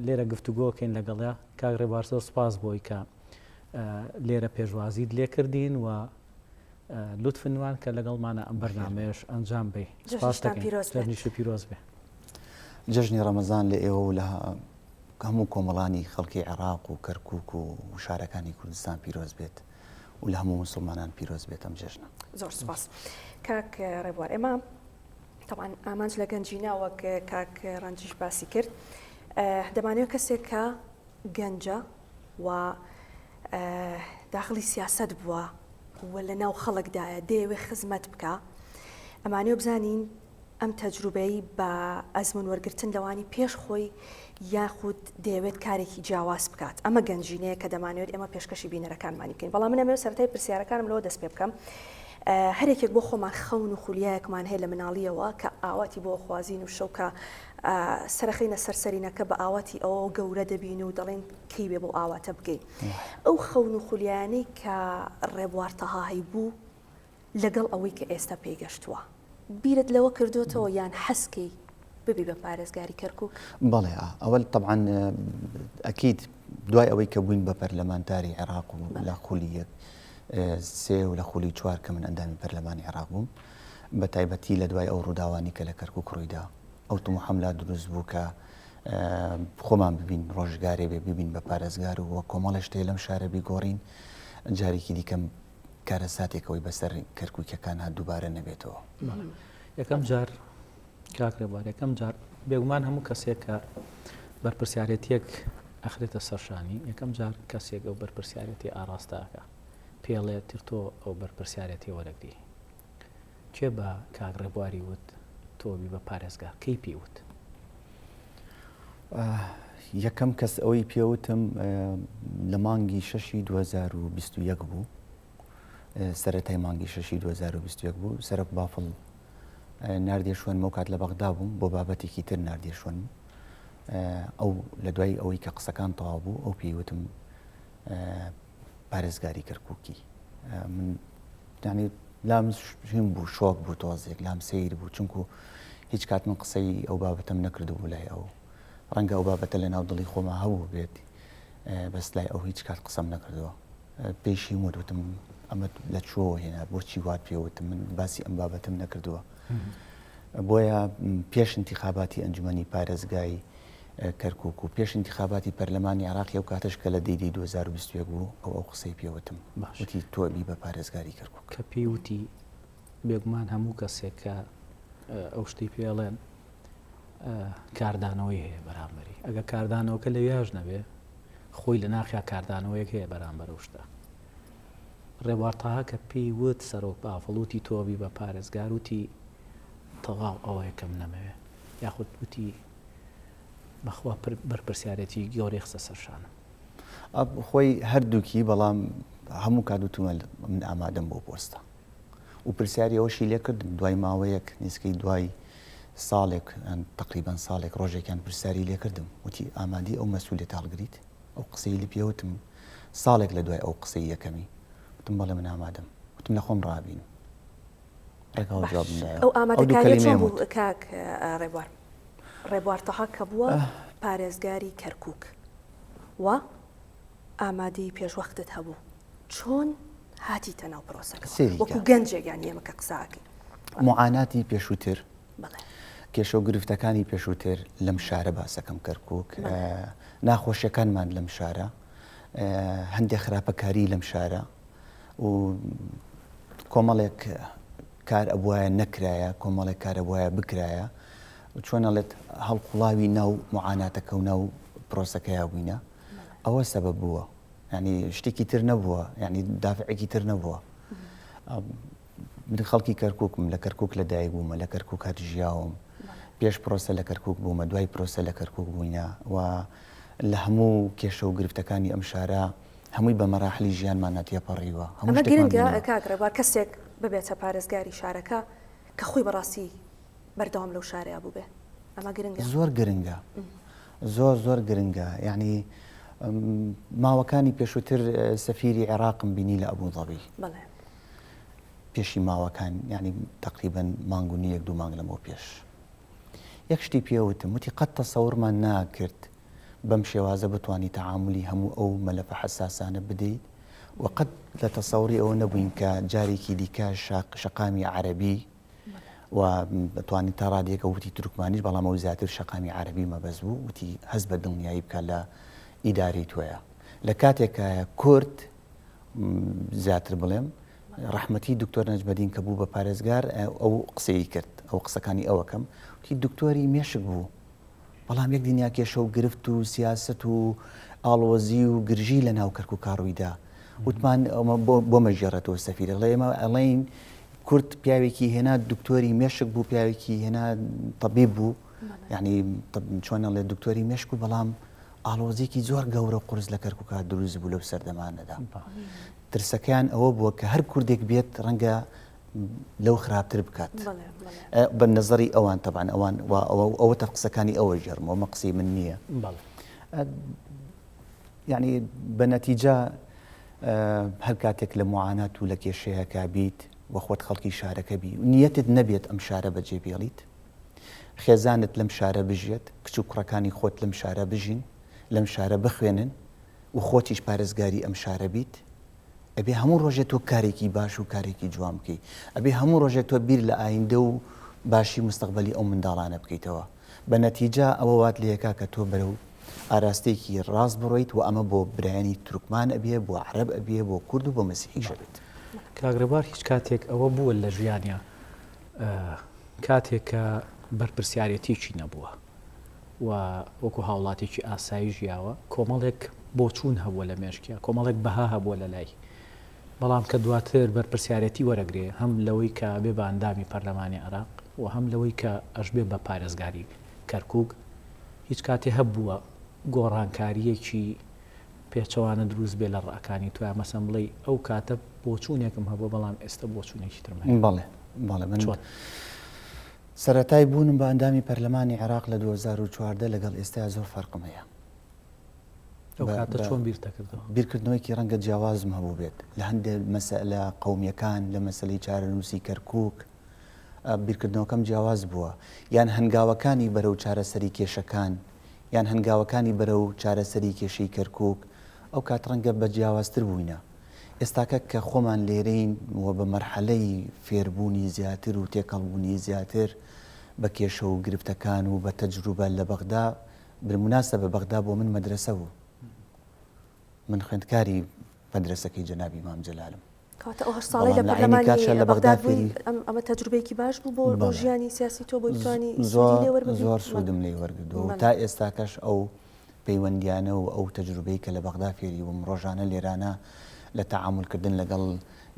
لێرە گفتوگۆکەین لەگەڵیا کاک ڕێبوار زۆر سپاس بۆی کە لێرە پێشوازیت لێکردین و لوتف نوان کە لەگەڵمانە ئەم بەرنامەیەش ئەنجام بەی. سپاس جەژنیشتان دەکەین. پیرۆز بێت. جەژنیشت پیرۆز بێ. جەژنی ڕەمەزان لە ئێوە و لە هەموو کۆمەڵانی خەڵکی عێراق و کەرکووک و شارەکانی کوردستان پیرۆز بێت و لە هەموو موسڵمانان پیرۆز بێت ئەم جەژنە. زۆر سپاس کاک ڕێبوار. ئێمە تەبعەن ئامانج لە گەنجینە وەک کاک ڕەنجیش باسی کرد دەمانەوێت کەسێک کە گەنجە و داخڵی سیاسەت بووە و لە ناو خەڵکدایە دەیەوێ خزمەت بکا ئەمانەوێ بزانین ئەم تەجروبەی بە ئەزمون وەرگتن لەوانی پێش خۆی یاخود دەیەوێت کارێکی جیاواز بکات ئەمە گەنجینەیە کە دەمانەوێت ئێمە پێشکەشی بینەرەکانمانی بکەین بەڵام من ئەمەوێت سەرەتای پرسیارەکانم لەوە دەست پێ بکەم هەرێکێک بۆ خۆمان خەون و خولیایەکمان هەیە لە مناڵیەوە کە ئاواتی بۆ خوازین و شەوکە سەرەخەینە سەر سەرینەکە بە ئاواتی ئەوەوە گەورە دەبین و دەڵێین کەی بێ بەو ئاواتە بگەین. ئەو خەون و خولیایانەی کە ڕێبوار تەها هەیبوو لەگەڵ ئەوەی کە ئێستا پێی گەشتووە، بیرت لەوە کردۆتەوە یان حەزکەی ببی بە پارێزگاری کەرکووک؟ بەڵێ ئەوە تەبعەن ئەکید دوای ئەوەی کە بووین بە پەرلەمانتاری عێراق و لە خولی یەک سێ و لە خولی چوار کە من ئەندامی پەرلەمانی عێراق بووم بە تایبەتی لە دوای ئەو ڕووداوانی کە لە کەرکووک ڕوویدا ئەو تموحەم لا دروست بوو کە خۆمان ببین ڕۆژگارێ بێ ببین بە پارێزگار و وە کۆمەڵێ شتێ لەم شارە بیگۆڕین جارێکی دیکەم کارەساتێکەوەی بەسەر کەرکووکیەکان هات دووبارە نەبێتەوە. یەکەم جار کاک ڕێبوار یەکەم جار بێگومان هەموو کەسێک کە بەرپرسیارێتیەک ئەخرێتە سەرشانی یەکەم جار کەسێک ئەو بەرپرسیارێتی ئاراستەکە پێڵێ تر تۆ ئەو بەرپرسیارێتی وەرەگری کێ بە کاک ڕێبواری وت؟ تۆ بی بە پارێزگار؟ کەی پێی وت؟ یەکەم کەس ئەوەی پێوتم لە مانگی شەشی 2021 بوو سەرەتای مانگی شەشی 2021 بوو سەرۆک بافڵ ناردیە شوێنم ئەو کات لە بەغدا بووم بۆ بابەتێکی تر ناردیە شوێنم ئەو لە دوای ئەوەی کە قسەکان تەواو بوو ئەو پێی وتم پارێزگاری کەرککی من یعنی لام هیم بوو شۆک بوو تۆزێک لام سیر بوو چونکو هیچ کات من قسەی ئەو بابەتەم نەکردبوو لای ئەو ڕەنگە ئەو بابەتە لە ناو دڵی خۆما هەبوو بێت بەس لای ئەو هیچ کات قسەم نەکردووە پێشیم وت وتم ئەمەت لە کوێوە هێنا بۆچی وات پێ وتم من باسی ئەم بابەتم نەکردووە بۆیە پێش انتخاباتی ئەنجومەنی پارێزگای کەرکک و پێش انتخاباتی پەرلەمانی عراقی ئەو کاتەش کە لە دیدی 2021 بوو ئەو ئەو قسەی پێوتم وتی تۆ بی بە پارێزگاری کەرکک کە پێی وتی بێگومان هەموو کەسێک کە ئەو شتی پێڵێن کاردانەوەی هەیە بەرامبەری ئەگە کاردانەوەکە لەویاش نەبێ خۆی لە ناخیا کاردانەوەیەک هەیە بەرامبەر ئەو شتە. ڕێبوار تاها کە پێی وت سەرۆک بافڵ وتی تۆ بی بە پارێزگار وتی تەواو ئەوەیە کە من ئەمەوێ یاخود وتی بەخوا بەرپرسیارێتی گەورەی خستە سەر شانم. خۆی هەردووکی بەڵام هەموو کات وتومە من ئامادەم بۆ پۆستە و پرسیاری ئەوەشی لێ کردم دوای ماوەیەک نزیکەی دوای ساڵێک تەقریبەن ساڵێک ڕۆژێکیان پرسیاری لێ کردم وتی ئامادەی ئەو مەسولیەتە هەڵگریت؟ ئەو قسەی لە پێ وتم ساڵێک لە دوای ئەو قسەی یەکەمی وتم بەڵێ من ئامادەم وتم لە خۆم ڕابینم ڕێک ئەوە جوابم دایەوە ئەو ئامادەکاریە چۆن بوو کاک ڕێبوار؟ ڕێبوار تەها کە بووە پارێزگاری کەرکوک و ئامادەی پێشوەختت هەبوو چۆن هاتیتە ناو پرۆسەکە وەکو گەنجێک یان ئێمە کە قسە ئەکەین؟ موعاناتی پێشووتر کێشە و گرفتەکانی پێشووتر لەم شارە باسەکەم کەرکک ناخۆشیەکانمان لەم شارە هەندێک خراپەکاری لەم شارە و کۆمەڵێک کار ئەبواە نەکرایە کۆمەڵێک کارە بواە بکرایە چۆن ئەڵێت هەڵقوڵاوی ناو معاناتەکە و ناو پرۆسەکەیا بووینە ئەوە سەبەب بووە یعنی شتێکی تر نەبووە یعنی دافعێکی تر نەبووە من خەڵکی کەرککم لە کەرکک لە دایک بوومە لە کەرکک هەر ژیاوم پێش پرۆسە لە کەرکک بوومە دوای پرۆسە لە کەرکک بووینە و لە هەموو کێشە و گرفتەکانی ئەم شارە هەمووی بە مەراحلی ژیانمانە تێپەڕیوە هەموو گرنگە کاک ڕێبوار کەسێک ببێتە پارێزگاری شارەکە کە خۆی بەڕاستی بەردەوام لەو شارەیا بووبێ ئەمە گرنگە. زۆر گرنگە زۆر زۆر گرنگە یعنی ماوەکانی پێشووتر سەفیری عێراقم بینی لە ئەبوو ظەبی پێشی ماوەکان یعنی تقریبا مانگ و نیەک دوو مانگ لەمەوە پێش یەک شتی پێوتم وتی قەت تەسەورمان ناکرد بەم شێوازە بتانی تەعاملی هەموو ئەو مەلەفە حەساسانە بدەیت و قەت لە تەسەوری ئەوە نەبووین کە جارێکی دیکە شەقامی عەرەبی و توانی تا ڕادەیەک ئەو وتی تورکمانیش بەڵام ئەو زیاتر شەقامی عەرەبی مەبەست بوو وتی هەست بە دڵنیایی بکە لە ئیدارەی تۆیە لە کاتێکایە کورد زیاتر بڵێم ڕەحمەتی دکتۆر نەجمەدین کە بوو بە پارێزگار ئەو قسەی کرد ئەو قسەکانی ئەوەکەم وتی دکتۆری مێشک بوو بەڵام یەک دنیا کێشە و گرفت و سیاسەت و ئاڵۆزی و گرژی لە ناو کەرکوکا ڕوویدا. وتمان بۆ مەگێڕێتەوە سەفیر ئەڵێ ئێمە ئەڵێین کورد پیاوێکی هێنا دکتۆری مێشک بوو پیاوێکی هێنا تەبیب بوو یعنی چۆن ئەڵێ دکتۆری مێشک و بەڵام ئاڵۆزیکی زۆر گەورە و قورس لە کەرکوکا دروست بوو لەو سەردەمانەدا ترسەکەیان ئەوە بووە کە هەر کوردێک بێت ڕەنگە لەو خراپتر بکات بە نەزەری ئەوان تەبان ئەوان ئەوە تە قسەکانی ئەوە ژێرمەوە مە قسەی من نییە یعنی بە نەتیجە هەر کاتێک لە معانات و لە کێشەیەکە بیت و خۆت خەڵکی شارەکە بی نیەتت نەبێت ئەم شارە بەجێ بێڵیت خێزانت لەم شارە بژێت کچ و کوڕەکانی خۆت لەم شارە بژین لەم شارە بخوێنن و خۆتیش پارێزگاری ئەم شارە بیت ئەبێ هەموو ڕۆژێ تۆ کارێکی باش و کارێکی جوان بکەی ئەبێ هەموو ڕۆژێ تۆ بیر لە ئایندە و باشی مستەقبەلی ئەو منداڵانە بکەیتەوە بە نەتیجە ئەوە وات لێکا کە تۆ بەرەو ئاراستەیەکی ڕاست بڕۆیت و ئەمە بۆ برایانی تورکمان ئەبێ بۆ عەرەب ئەبێ بۆ کورد و بۆ مەسیحیش ئەبێت. کاک ڕێبوار هیچ کاتێک ئەوە بووە لە ژیانیا کاتێک کە بەرپرسیارێتیی نەبووە و وەکو هاوڵاتیەکی ئاسایی ژیاوە، کۆمەڵێک بۆچوون هەبووە لە مێشکیا، کۆمەڵێک بەها هەبووە لە لای. بەڵام کە دواتر بەرپرسیارێتی وەرەگرێ هەم لەوەی کە ئەبێ بە ئەندامی پەرلەمانی عێراق و هەم لەوەی کە ئەشبێ بە پارێزگاری کەرکوک، هیچ کاتێ هەبووە گۆڕانکارییەکی پێچەوانە دروست بێ لە ڕەئەکانی تۆیا مەسەن بڵێی ئەو کاتە بۆچوونێکم هەبووە بەڵام ئێستە بۆچوونێکی ترم هەیە؟ بەڵێ بەڵێ من چۆن؟ سەرەتای بوونم بە ئەندامی پەرلەمانی عێراق لە 2014 لەگەڵ ئێستایا زۆر فەرقم هەیە. ئەو کاتە چۆن بیرت دەکردەوە؟ بیرکردنەوەیەکی ڕەنگە جیاوازم هەبووبێت لە هەندێک مەسەلە قەومییەکان، لە مەسەلەی چارەنووسی کەرکووک بیرکردنەوەکەم جیاواز بووە، یان هەنگاوەکانی بەرەو چارەسەری کێشەکان، یان هەنگاوەکانی بەرەو چارەسەری کێشەی کەرکووک ئەو کات ڕەنگە بە جیاوازتر بووینە. ئێستاکە کە خۆمان لێرەین و بە مەرحەلەی فێربوونی زیاتر و تێکەڵبوونی زیاتر بە کێشە و گرفتەکان و بە تەجروبە لە بەغدا بالمناسبە بەغدا بۆ من مەدرەسە بوو. من خوێندکاری مەدرەسەکەی جەنابی مام جەلالم. کەواتە ئەو هەشت ساڵەی لە پەرلەمانی بەغداد بووی ئەمە تەجروبەیەکی باش بوو بۆ بۆ ژیانی سیاسی تۆ بۆی بتوانی سوودی لێ وەربگری؟ زۆر سوودم لێ وەرگرتووە و تا ئێستاکەش ئەو پەیوەندیانە و ئەو تەجروبەی کە لە بەغدا فێری بووم ڕۆژانە لێرانە لە تەعامولکردن لەگەڵ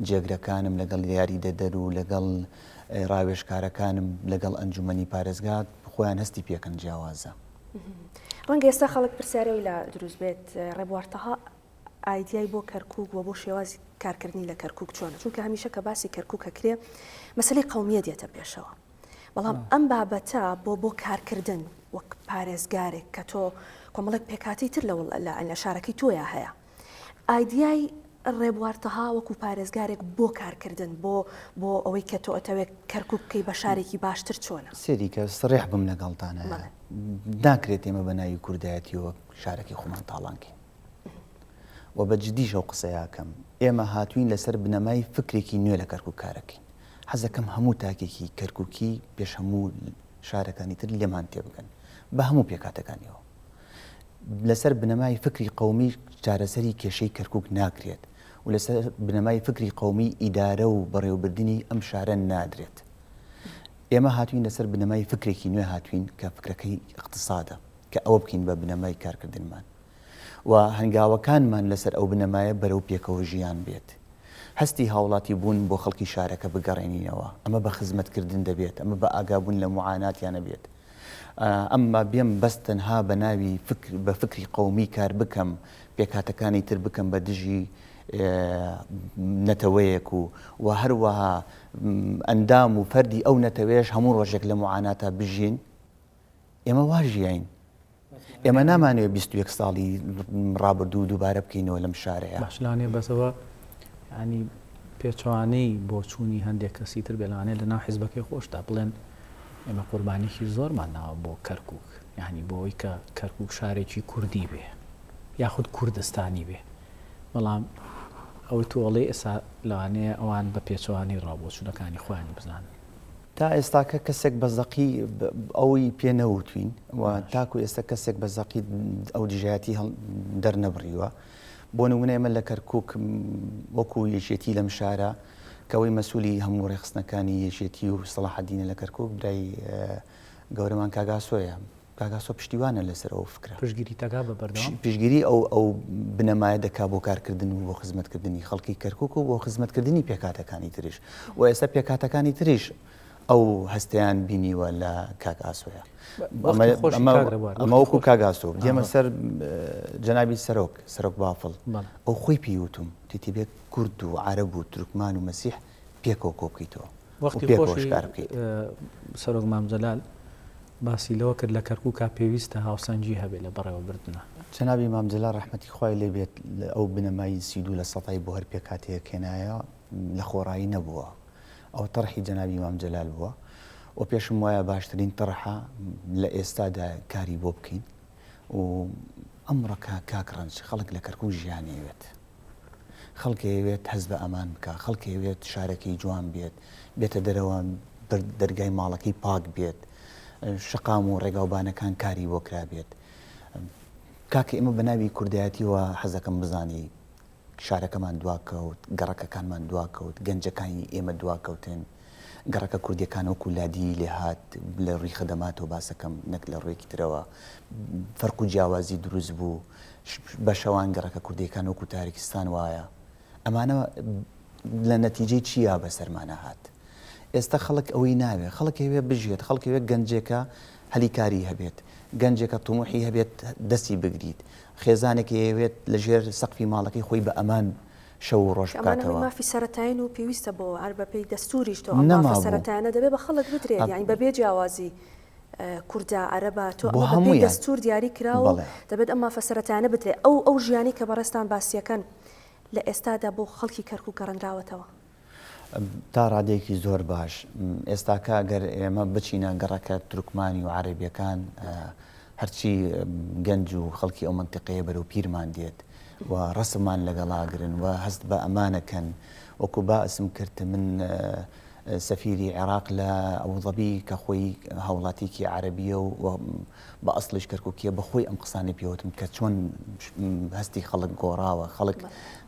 جێگرەکانم لەگەڵ یاریدەدەر و لەگەڵ ڕاوێژکارەکانم لەگەڵ ئەنجومەنی پارێزگا خۆیان هەستی پێکەن جیاوازە. ڕەنگە ئێستا خەڵک پرسیاری ئەوەی لا دروست بێت ڕێبوار تەها ئایدیای بۆ کەرکوک و بۆ شێوازی کارکردنی لە کەرکوک چۆنە؟ چونکە هەمیشە کە باسی کەرکوک ئەکرێ مەسەلەی قەومیە دێتە پێشەوە بەڵام ئەم بابەتە بۆ بۆ کارکردن وەک پارێزگارێک کە تۆ کۆمەڵێک پێکهاتەی تر لە شارەکەی تۆیا هەیە ئایدیای ڕێبوار تەها وەکو پارێزگارێک بۆ کارکردن بۆ بۆ ئەوەی کە تۆ ئەتەوێت کەرکوک بکەی بە شارێکی باشتر چۆنە؟ سەیری کە سڕیح بم لەگەڵتانە ناکرێت ئێمە بە ناوی کوردایەتیەوە شارەکەی خۆمان تاڵان کەین و بە جدیش ئەو قسەیە ئەکەم ئێمە هاتوین لەسەر بنەمای فکرێکی نوێ لە کەرکوک کارەکەین حەزەکەم هەموو تاکێکی کەرکوکی پێش هەموو شارەکانی تر لێمان تێبگەن بە هەموو پێکهاتەکانیەوە لەسەر بنەمای فکری قەومی چارەسەری کێشەی کەرکوک ناکرێت و لەسەر بنەمای فکری قەومی ئیدارە و بەڕێوەبردنی ئەم شارە نادرێت. ئێمە هاتوین لەسەر بنەمای فکرێکی نوێ هاتوین کە فکرەکەی ئیقتسادە کە ئەوە بکەین بە بنەمای کارکردنمان و هەنگاوەکانمان لەسەر ئەو بنەمایە بەرەو پێکەوە ژیان بێت. هەستی هاوڵاتی بوون بۆ خەڵکی شارەکە بگەڕێنینەوە. ئەمە بە خزمەتکردن دەبێت، ئەمە بە ئاگابوون لە موعاناتیان ئەبێت. ئەمما بێم بەس تەنها بە ناوی فکر بە فکری قەومی کار بکەم پێکهاتەکانی تر بکەم بە دژی نەتەوەیەک و و هەروەها ئەندام و فەردی ئەو نەتەوەیەش هەموو ڕۆژێک لە موعاناتا بژین ئێمە وا ژیاین ئێمە نامانەوێت 21 ساڵی ڕابردوو دووبارە بکەینەوە لەم شارەیە. باش لەوانەیە بەس ئەوە یانی پێچەوانەی بۆچوونی هەندێک کەسی تر بێ لەوانەیە لەناو حیزبەکەی خۆشتا بڵێن ئێمە قوربانیی زۆرمان ناوە بۆ کەرکووک یانی بۆ ئەوەی کە کەرکووک شارێکی کوردی بێ یاخود کوردستانی بێ بەڵام ئەوەی تۆ ئەڵێی ئێستا لەوانەیە ئەوان بە پێچەوانەی ڕاوبۆچوونەکانی خۆیان بزانن. تا ئێستاکە کەسێک بە زەقی ئەوی پێ نەوتوین و تاکو ئێستا کەسێک بە زەقی ئەو دژایەتی دەرنەبڕیوە. بۆ نمونە ئێمە لە کەرکک وەکو یەکێتی لەم شارە کەەوەی مەسوولی هەموو ڕێخستنەکانی یەکێتی و سەڵاحەدینە لە کەرکک برای گەورەمان کاگاسۆیە کاک ئاسۆ پشتیوانە لەسەر ئەو فکرە. پشتگیری دەکا بە بەردەوام؟ پشتگیری ئەو ئەو بنەمایە دەکا بۆ کارکردن و بۆ خزمەتکردنی خەڵکی کەرکوک و بۆ خزمەتکردنی پێکهاتەکانی تریش و ئێستا پێکهاتەکانی تریش ئەو هەستەیان بینیوە لە کاک ئاسۆیە. ئەمە وەکو کاک ئاسۆ دێمە سەر جەنابی سەرۆک سەرۆک بافڵ ئەو خۆی پێی وتوم تیتی بێ کورد و عەرەب و تورکمان و مەسیح پێکەوە کۆ بکەیتەوە وەختی خۆشی سەرۆک مام جەلال باسی لەوە کرد لە کەرکوکا پێویستە هاوسەنگی هەبێ لە بەڕێوەبردنا. جەنابی مام جەلال ڕەحمەتی خوای لێ بێت ئەو بنەمای 32 لە سەتای بۆ هەر پێکهاتەیەک هێنایە لە خۆڕایی نەبووە ئەوە تەڕحی جەنابی مام جەلال بووە و پێشم وایە باشترین تەڕحە لە ئێستادا کاری بۆ بکەین و ئەمڕۆکە کاک ڕەنج خەڵک لە کەرکوک ژیانەیەوێت. خەڵک ئەیەوێت هەست بە ئەمان بکا، خەڵک ئەیەوێت شارەکەی جوان بێت، بێتە دەرەوە دەرگای ماڵەکەی پاک بێت، شەقام و ڕێگاوبانەکان کاری بۆ کرابێت. کاکە ئێمە بە ناوی کوردایەتیەوە حەزەکەم بزانی شارەکەمان دواکەوت، گەڕەکەکانمان دواکەوت، گەنجەکانی ئێمە دواکەوتن، گەڕەکە کوردیەکان وەکو لادیی لێهات لە ڕووی خەدەماتەوە باسەکەم نەک لە ڕوویەکی ترەوە فەرق و جیاوازی دروست بوو بە شەوان گەڕەکە کوردیەکان وەکو تاریکستان وایە. ئەمانە لە نەتیجەی چیا بەسەرمانە هات؟ ئێستا خەڵک ئەوەی ناوێ، خەڵک هەوێ بژیێت، خەڵک هەوێ گەنجێکە هەلی کاری هەبێت، گەنجێکە تموحی هەبێت دەستی بگریت، خێزانێک هەیەوێت لە ژێر سەقفی ماڵەکەی خۆی بە ئەمان شەو و ڕۆژ کە ئەمانە هەمووی بکاتەوە. مافی سەرەتایین و پێویستە بۆ هەر بەپێی دەستووریش تۆ ئەم مافە نەمابوو. سەرەتایانە دەبێ بە خەڵک بدرێت یانی بەبێ جیاوازی کوردە، عەرەبە، تۆ بۆ ئەمە بەپێی هەموویان. دەستوور دیاری کراوە و بەڵێ. دەبێت ئەم مافە سەرەتایانە بدرێت. ئەو ئەو ژیانەی کە بەڕێزتان باسیەکەن لە ئێستادا بۆ خەڵکی کەرکووک گەڕێنراوەتەوە؟ تا ڕادەیەکی زۆر باش. ئێستاکە گەر ئێمە بچینە گەڕەکە تورکمانی و عەرەبیەکان هەرچی گەنج و خەڵکی ئەو مەنتیقەیە بەرەو پیرمان دێت و ڕەسممان لەگەڵاگرن و هەست بە ئەمانەکەن وەکو باسم کرد من سەفیری عێراق لە ئەبوزەبی کە خۆی هاوڵاتیکی عەرەبیە و بە ئەسڵیش کەرکوکیە بە خۆی ئەم قسانەی پێوتم کە چۆن هەستی خەڵک گۆڕاوە خەڵک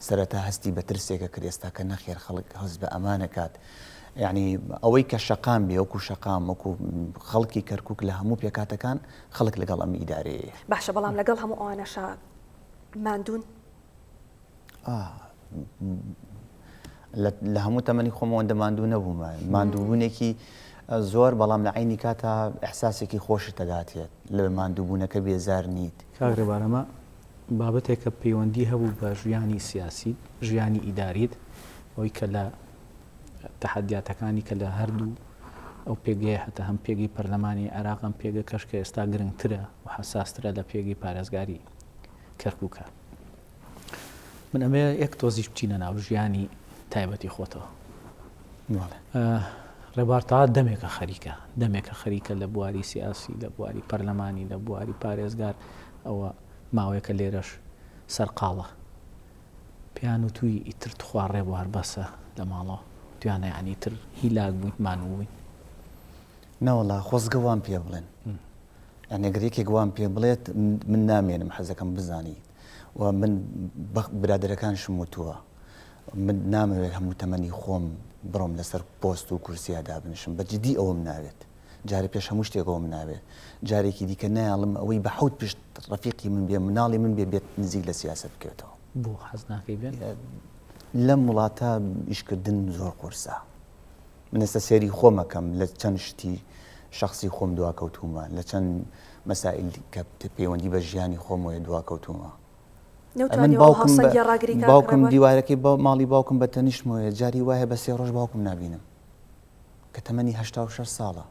سەرەتا هەستی بە ترسێکە کرد ئێستا کە نەخێر خەڵک هەست بە ئەمانەکات یعنی ئەوەی کە شەقام بێ وەکو شەقام وەکو خەڵکی کەرکک لە هەموو پێکاتەکان خەڵک لەگەڵ ئەم ئیدارەیە باشە بەڵام لەگەڵ هەموو ئەوانەشا ماندوون لە هەموو تەمەنی خۆم ئەوەندە ماندوو نەبوومە ماندووبوونێکی زۆر بەڵام لە عینی کاتا ئەحساسێکی خۆشت دەداتێت لە ماندووبوونەکە بێزار نیت. کاک ڕێبار ئەمە بابەتێکە پەیوەندی هەبوو بە ژیانی سیاسیت، ژیانی ئیداریت، ئەوەی کە لە تەحەدیاتەکانی کە لە هەردوو ئەو پێگەیە هەتە هەم پێگەی پەرلەمانی عێراق هەم پێگەکەش کە ئێستا گرنگترە و حەساسترە لە پێگەی پارێزگاری کەرکووکە. من ئەمەوێ یەک تۆزیش بچینە ناو ژیانی تایبەتی خۆتەوە. ڕێبار تەها دەمێکە خەریکە دەمێکە خەریکە لە بواری سیاسی لە بواری پەرلەمانی لە بواری پارێزگار ئەوە ماوەیەکە لێرەش سەرقاڵە پێیان وتووی ئیتر تخوا ڕێبوار بەسە لە ماڵەوە تویانە یعنی تر هیلاک بووین مانوو بووین. نەوەڵا خۆزگە وام پێ بڵێن یانی گەر یەکێک وام پێ بڵێت من نامێنم حەزەکەم بزانیت و من برادەرەکانشم وتووە من نامەوێت هەموو تەمەنی خۆم بڕۆم لەسەر پۆست و کورسیا دابنیشم بە جدی ئەوەم ناوێت جارێ پێش هەموو شتێک ئەوەم ناوێت جارێکی دیکە نایەڵم ئەوەی بە حەوت پشت ڕەفیقی من بێ مناڵی من بێ بێت نزیک لە سیاسەت بکەوێتەوە. بۆ حەز ناکەی بێن؟ لەم وڵاتە ئیشکردن زۆر قورسە. من ئێستا سەیری خۆم ئەکەم لە چەند شتی شەخسی خۆم دواکەوتوومە، لە چەند مەسائیل کە پەیوەندی بە ژیانی خۆمەوەیە دواکەوتوومە. من نەوتوانی ئەو باوکم بە هاوسەنگیە ڕاگری کاک باوکم ڕێبوار؟ دیوارەکەی با ماڵی باوکم بە تەنیشتمەوەیە جاری وایە بە سێ ڕۆژ باوکم نابینم کە تەمەنی 86 ساڵە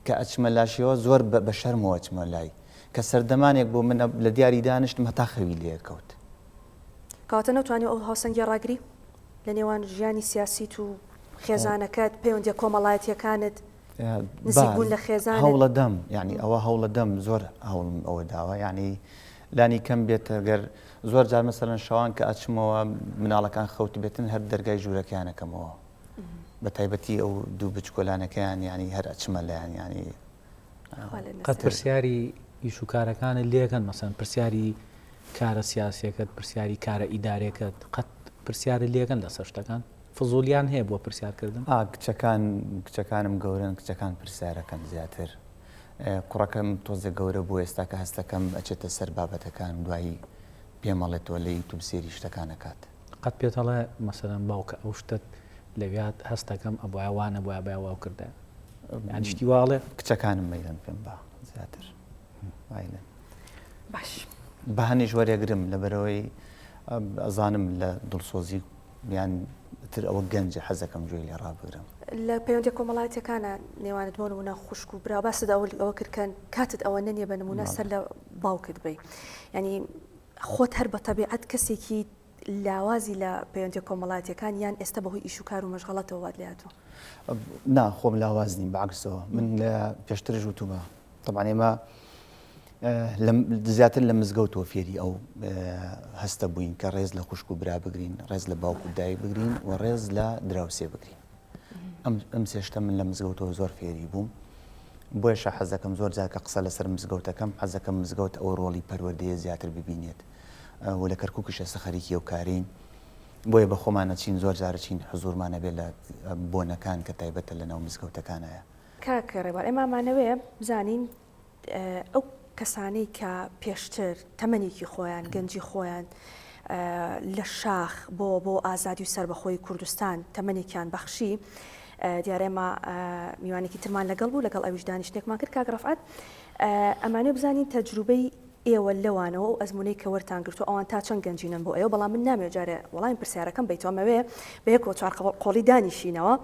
کە ئەچمە لاشیەوە زۆر بە بە شەرمەوە ئەچمە لای کە سەردەمانێک بۆ من لە دیاری دانیشتم هەتا خەوی لێ کەوت. کەواتە نەوتوانی ئەو هاوسەنگیە ڕاگری؟ لە نێوان ژیانی سیاسیت و خێزانەکەت، پەیوەندیە کۆمەڵایەتیەکانت، نزیک بوون لە خێزانت؟ هەوڵەدەم یعنی ئەوە هەوڵەدەم زۆر هەوڵم ئەوە داوە یعنی لانی کەم بێت گەر زۆر جار مەسەلەن شەوان کە ئەچمەوە مناڵەکان خەوت بێتن هەر دەرگای ژوورەکەیانەکەمەوە بە تایبەتی ئەو دوو بچکۆلانەکەیان یعنی هەر ئەچمە لایان یعنی قەت پرسیاری ئیش و کارەکانت لێکەن مەسەن پرسیاری کارە سیاسیەکەت پرسیاری کارە ئیدارێکەت قەت پرسیارت لێکەن لەسەر شتەکان فزولیان هەیە بۆ پرسیارکردن؟ ئا کچەکان کچەکانم گەورەن کچەکان پرسیارەکەن زیاتر کوڕەکەم تۆزێک گەورە بوو ئێستا کە هەستەکەم ئەچێتە سەر بابەتەکان دوایی پێم ئەڵێتەوە لە یوتوب سێری شتەکان ئەکات. قەت پێت ئەڵێ مەسەلەن باوکە ئەو شتەت لەویات هەستەکەم ئەبوایە وا نەبوایە بایە واو کردایە یان شتی وا ئەڵێ؟ کچەکانم مەیلن پێم با زیاتر مایلن. باش. بە هەنیش وەرێگرم لەبەرئەوەی ئەزانم لە دڵسۆزی یان تر ئەوە گەنجە حەزەکەم گوێی لێ ڕابگرم. لە پەیوەندیە کۆمەڵایەتیەکانا نێوانت بۆ نمونە خوشک و برا باست ئەوە ئەوە کرد کە کاتت ئەوەندە نیە بە نمونە سەر لە باوکت بەی یانی خۆت هەر بە تەبیعەت کەسێکی لاوازی لە پەیوەندیە کۆمەڵایەتیەکان یان ئێستا بەهۆی ئیش و کار و مەشغەڵەتەوە وات لێهاتووە؟ نا خۆم لاواز نیم بەعەکسەوە من لە پێشترش وتومە تەبعەن ئێمە زیاتر لە مزگەوتەوە فێری ئەو هەستە بووین کە ڕێز لە خوشک و برا بگرین ڕێز لە باوک و دایک بگرین و ڕێز لە دراوسێ بگرین ئەم ئەم سێشتە من لە مزگەوتەوە زۆر فێری بووم بۆیشە حەزەکەم زۆر جار کە قسە لەسەر مزگەوتەکەم حەزەکەم مزگەوت ئەو ڕۆڵی پەروەردەیە زیاتر ببینێت و لە کەرکووکیش ئێستا خەریکی ئەو کارین بۆیە بە خۆمان ئەچین زۆر جارە چین حزوورمان ئەبێ لە بۆنەکان کە تایبەتە لە ناو مزگەوتەکانایە. کاک ڕێبوار ئێمە ئەمانەوێ بزانین ئەو کەسانەی کە پێشتر تەمەنێکی خۆیان گەنجی خۆیان. لە شاخ بۆ بۆ ئازادی و سەربەخۆی کوردستان تەمەنێکیان بەخشی دیارە ئێمە میوانێکی ترمان لەگەڵ بوو لەگەڵ ئەویش دانیشتێکمان کرد کاک ڕەفعەت ئەمانێ بزانین تەجروبەی ئێوە لەوانەوە ئەو ئەزمونەی کە وەرتان گرتو ئەوان تا چەند گەنجینەن بۆ ئێوە بەڵام من نامەوێ جارێ وەڵامی پرسیارەکەم بەیتەوە ئەمەوێ بەیەکەوە چوار قۆڵی دانیشینەوە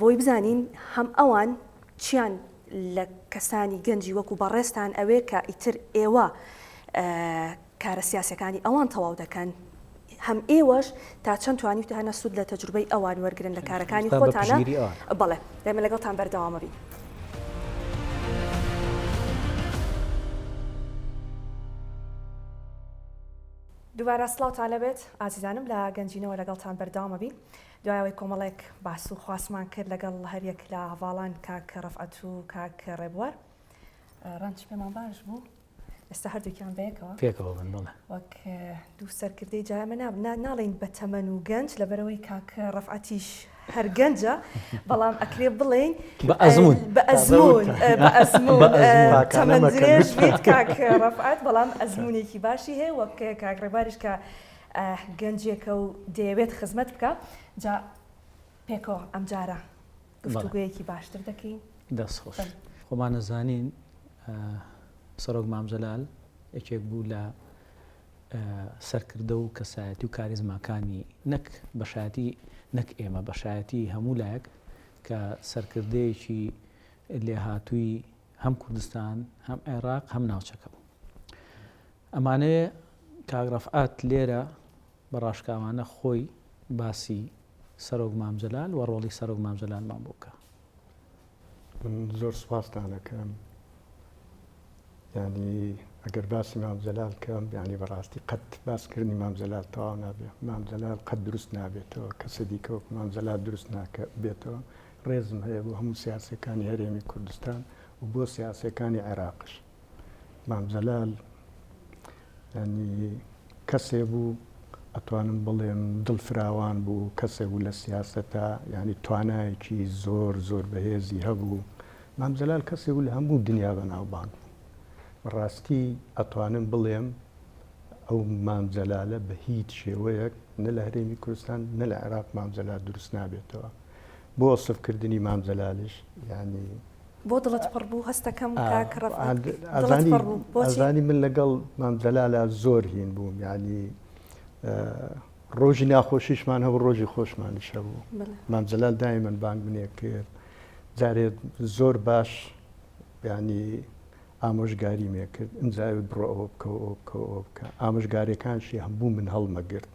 بۆی بزانین هەم ئەوان چیان لە کەسانی گەنجی وەکو بەڕێزتان ئەوێ کە ئیتر ئێوە کارە سیاسیەکانی ئەوان تەواو دەکەن هەم ئێوەش تا چەند توانیوتانە سوود لە تەجروبەی ئەوان وەرگرن لە کارەکانی خۆتانە بەڵێ ئێمە لەگەڵتان بەردەوامە بین. دووبارە سڵاوتان لەبێت ئازیزانم لە گەنجینەوە لەگەڵتان بەردەوامە بین دوای ئەوەی کۆمەڵێک باس و خواسمان کرد لەگەڵ هەریەک لە هەڤاڵان کاک ڕەفعەت و کاک ڕێبوار ڕەنج پێمان باش بوو ئێستا هەردووکیان بەیەکەوە پێکەوە بن بەڵێ وەک دوو سەرکردەی جا ئێمە ناڵێین بە تەمەن و گەنج لەبەرەوەی کاک ڕەفعەتیش هەر گەنجە بەڵام ئەکرێ بڵێین بە ئەزموون بە ئەزموون بە ئەزموون تەمەن درێژ بیت کاک ڕەفعەت بەڵام ئەزموونێکی باشی هەیە وەک کاک ڕێباریش کە گەنجێکە و دەیەوێت خزمەت بکە جا پێکەوە ئەمجارە گفتوگۆیەکی باشتر دەکەین. دەست خۆش. خۆمان ئەزانین سەرۆک مام جەلال یەکێک بوو لە سەرکردە و کەسایەتی و کاریزماکانی نەک بەشایەتی نەک ئێمە بەشایەتی هەموو لایەک کە سەرکردەیەکی لێهاتووی هەم کوردستان هەم عێراق هەم ناوچەکە بوو. ئەمانەوێ کاک ڕەفعەت لێرە بە ڕاشکاوانە خۆی باسی سەرۆک مام جەلال و ڕۆڵی سەرۆک مام جەلالمان بۆ بکا. من زۆر سوپاستان ئەکەم یانی ئەگەر باسی مام جەلال کەم یانی بەڕاستی قەت باسکردنی مام جەلال تەواو نابێ مام جەلال قەت دروست نابێتەوە کەسە دیکە وەک مام جەلال دروست ناکە بێتەوە ڕێزم هەیە بۆ هەموو سیاسەکانی هەرێمی کوردستان و بۆ سیاسەکانی عێراقش مام جەلال یانی کەسێ بوو ئەتوانم بڵێم دڵ فراوان بوو کەسێ بوو لە سیاسەتا یانی توانایەکی زۆر زۆر بەهێزی هەبوو مام جەلال کەسێ بوو لە هەموو دنیا بەناوبانگ بوو بەڕاستی ئەتوانم بڵێم ئەو مام جەلالە بە هیچ شێوەیەک نە لە هەرێمی کوردستان نە لە عێراق مام جەلال دروست نابێتەوە بۆ وەسفکردنی مام جەلالیش یانی بۆ دڵت پڕ بوو هەستەکەم کاک ڕەفعەت دڵت پڕ بوو بۆچی؟ ئەزانی من لەگەڵ مام جەلالا زۆر هین بووم یعنی ڕۆژی ناخۆشیشمان هەبوو ڕۆژی خۆشمانیش هەبوو مام جەلال دایمەن بانگ منێ کرد جارێ زۆر باش ینی ئامۆژگاری مێ کرد ئمجاوت بڕۆ ئەوە بکە ئەوە بکە ئەوە بکە ئامۆژگاریەکانشی هەموو من هەڵمەگرت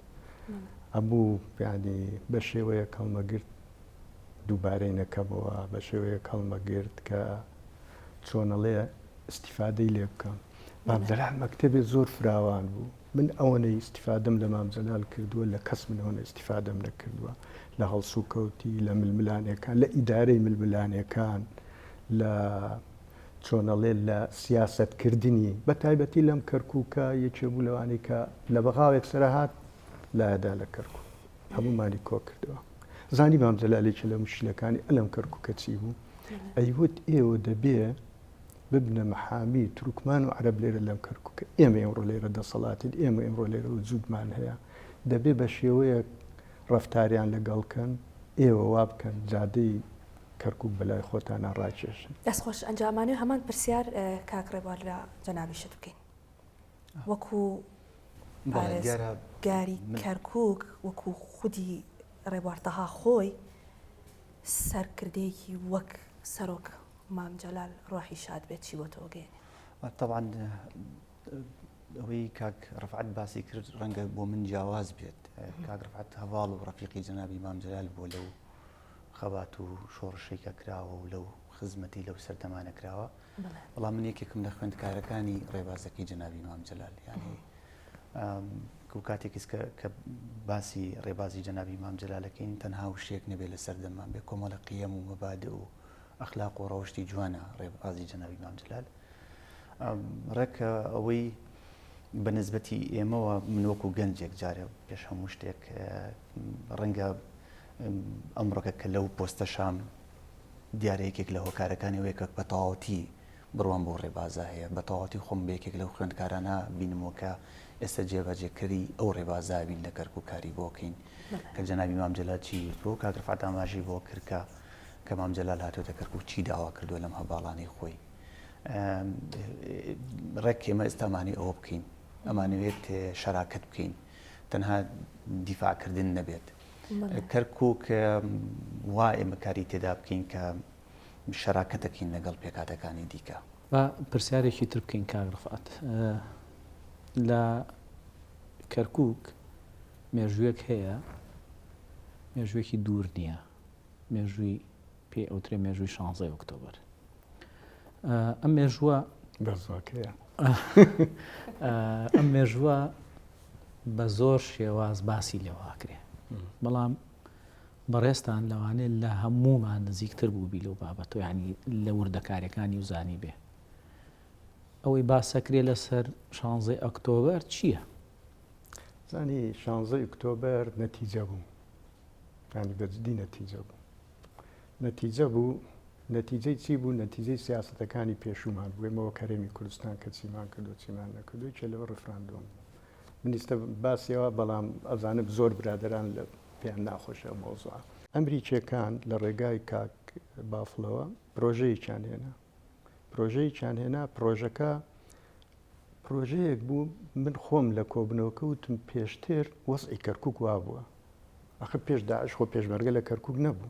هەموو ینی بە شێوەیەک هەڵمەگرت دووبارەی نەکەمەوە بە شێوەیەک هەڵمەگرت کە چۆنەڵێ ئیستیفادەی لێ بکەم. مام جەلال مەکتەبێ زۆر فراوان بوو. من ئەوەنەی ئیستیفادەم لە مام جەلال کردووە لە کەس من ئەوەنە ئیستیفادەم نەکردووە. لە هەڵسوکەوتی، لە ململانێکان، لە ئیدارەی ململانێکان، لە چۆنەڵێ لە سیاسەتکردنی بە تایبەتی لەم کەرکووکە یەکێ بوو لەوانەی کە لە بەغاوێک سەرە هات لایەدا لە کەرکووک. هەموومانی کۆکردەوە. زانی مام جەلال یەکێ لە موشکیلەکانی ئەلەم کەرکوکە چی بوو؟ ئەیوت ئێوە دەبێ ببنە محامی تورکمان و عەرەب لێرە لەم کەرکوکە ئێمە ئێمڕۆ لێرە دەسەڵاتین ئێمە ئێمڕۆ لێرە وجودمان هەیە دەبێ بە شێوەیەک ڕەفتاریان لەگەڵ کەن ئێوە وا بکەن جادەی کەرکوک بەلای خۆتانا ڕاکێشن. دەست خۆش ئەنجامانەوەی هەمان پرسیار کاک ڕێبوار لە جەنابیشت بکەین. وەکو پارێزگاری کەرکوک وەکو خودی ڕێبوار تەها خۆی سەرکردەیەکی وەک سەرۆک مام جەلال ڕۆحی شاد بێت چی بۆ تۆ گەێنێ؟ تەبعەن ئەوەی کاک ڕەفعەت باسی کرد ڕەنگە بۆ من جیاواز بێت کاک ڕەفعەت هەڤاڵ و ڕەفیقی جەنابی مام جەلال بووە لەو خەبات و شۆڕشەی کە کراوە و لەو خزمەتی لەو سەردەمانە کراوە بەڵام من یەکێکم لە خوێندکارەکانی ڕێبازەکەی جەنابی مام جەلال یعنی و کاتێکیس کە باسی ڕێبازی جەنابی مام جەلالەکەین تەنها وشەیەک نەبێت لە سەردەممان بێ کۆمەڵە قیەم و مەبادئ و ئەخلاق و ڕەوشتی جوانە ڕێبازی جەنابی مام جەلال ڕێک ئەوەی بە نسبەتی ئێمەوە من وەکو گەنجێک جارێ پێش هەموو شتێک ڕەنگە ئەمڕۆکە کە لەو پۆستە شام دیارە یەکێک لە هۆکارەکانی ئەوەیە کە بە تەواوەتی بڕوام بەو ڕێبازە هەیە. بە تەواوەتی خۆم بە یەکێک لەو خوێندکارانە بینمەوە کە ئێستا جێبەجێکەری ئەو ڕێبازە بین لە کەرکوک کاری بۆ کەین. کە جەنابی مام جەلال چی وتووە و کاک ڕفعەت ئاماژەی بۆ کرد کە کە مام جەلال هاتووەتە کەرکوک چی داوا کردووە لەم هەڤاڵانەی خۆی. ڕێک ئێمە ئێستا ئەمانەوێت ئەوە بکەین. ئەمانەوێت شەراکەت بکەین. تەنها دیفاعکردن نەبێت. کەرکوک وا ئێمە کاری تێدا بکەین کە شەراکەتەکەین لەگەڵ پێکهاتەکانی دیکە. با پرسیارێکی تر بکەین کاک ڕفعەت. لە کەرکوک مێژوویەک هەیە، مێژوویەکی دوور نییە، مێژووی پێی ئەوترێ مێژووی شانزەی ئۆکتۆبەر. ئەم مێژووە بەزۆکەیە. ئەم مێژووە بە زۆر شێواز باسی لێواکرێ بەڵام بەڕێزتان لەوانەیە لە هەموومان نزیکتر بووبی لەو بابەتەوە یانی لە وردەکاریەکانی و زانی بێ ئەوەی باسەکرێ لەسەر شانزەی ئۆکتۆبەر چییە؟ زانی شانزەی ئۆکتۆبەر نەتیجە بوو ینی بەجدی نەتیجە بوو نەتیجە بوو نەتیجەی چی بوو نەتیجەی سیاستەکانی پێشومان بوو ئێمەوە کەرێمی کوردستان کە چیمان کردو چیمان نەکردو کێ لەوە ڕفراندۆم بوو منیستە باسیەوە بەڵام ئەزانم زۆر برادران لە پێیان ناخۆشە ئەو مەوزوعە. ئەمریکیەکان لە ڕێگای کاک بافڵەوە پرۆژەیەکیان هێنا. پرۆژەیەکیان هێنا، پرۆژەکە پرۆژەیەک بوو من خۆم لە کۆبنەوەکە وتم پێشتر وەزعی کەرکوک وابووە. ئەخر پێش داعش خۆ پێشمەرگە لە کەرکوک نەبوو.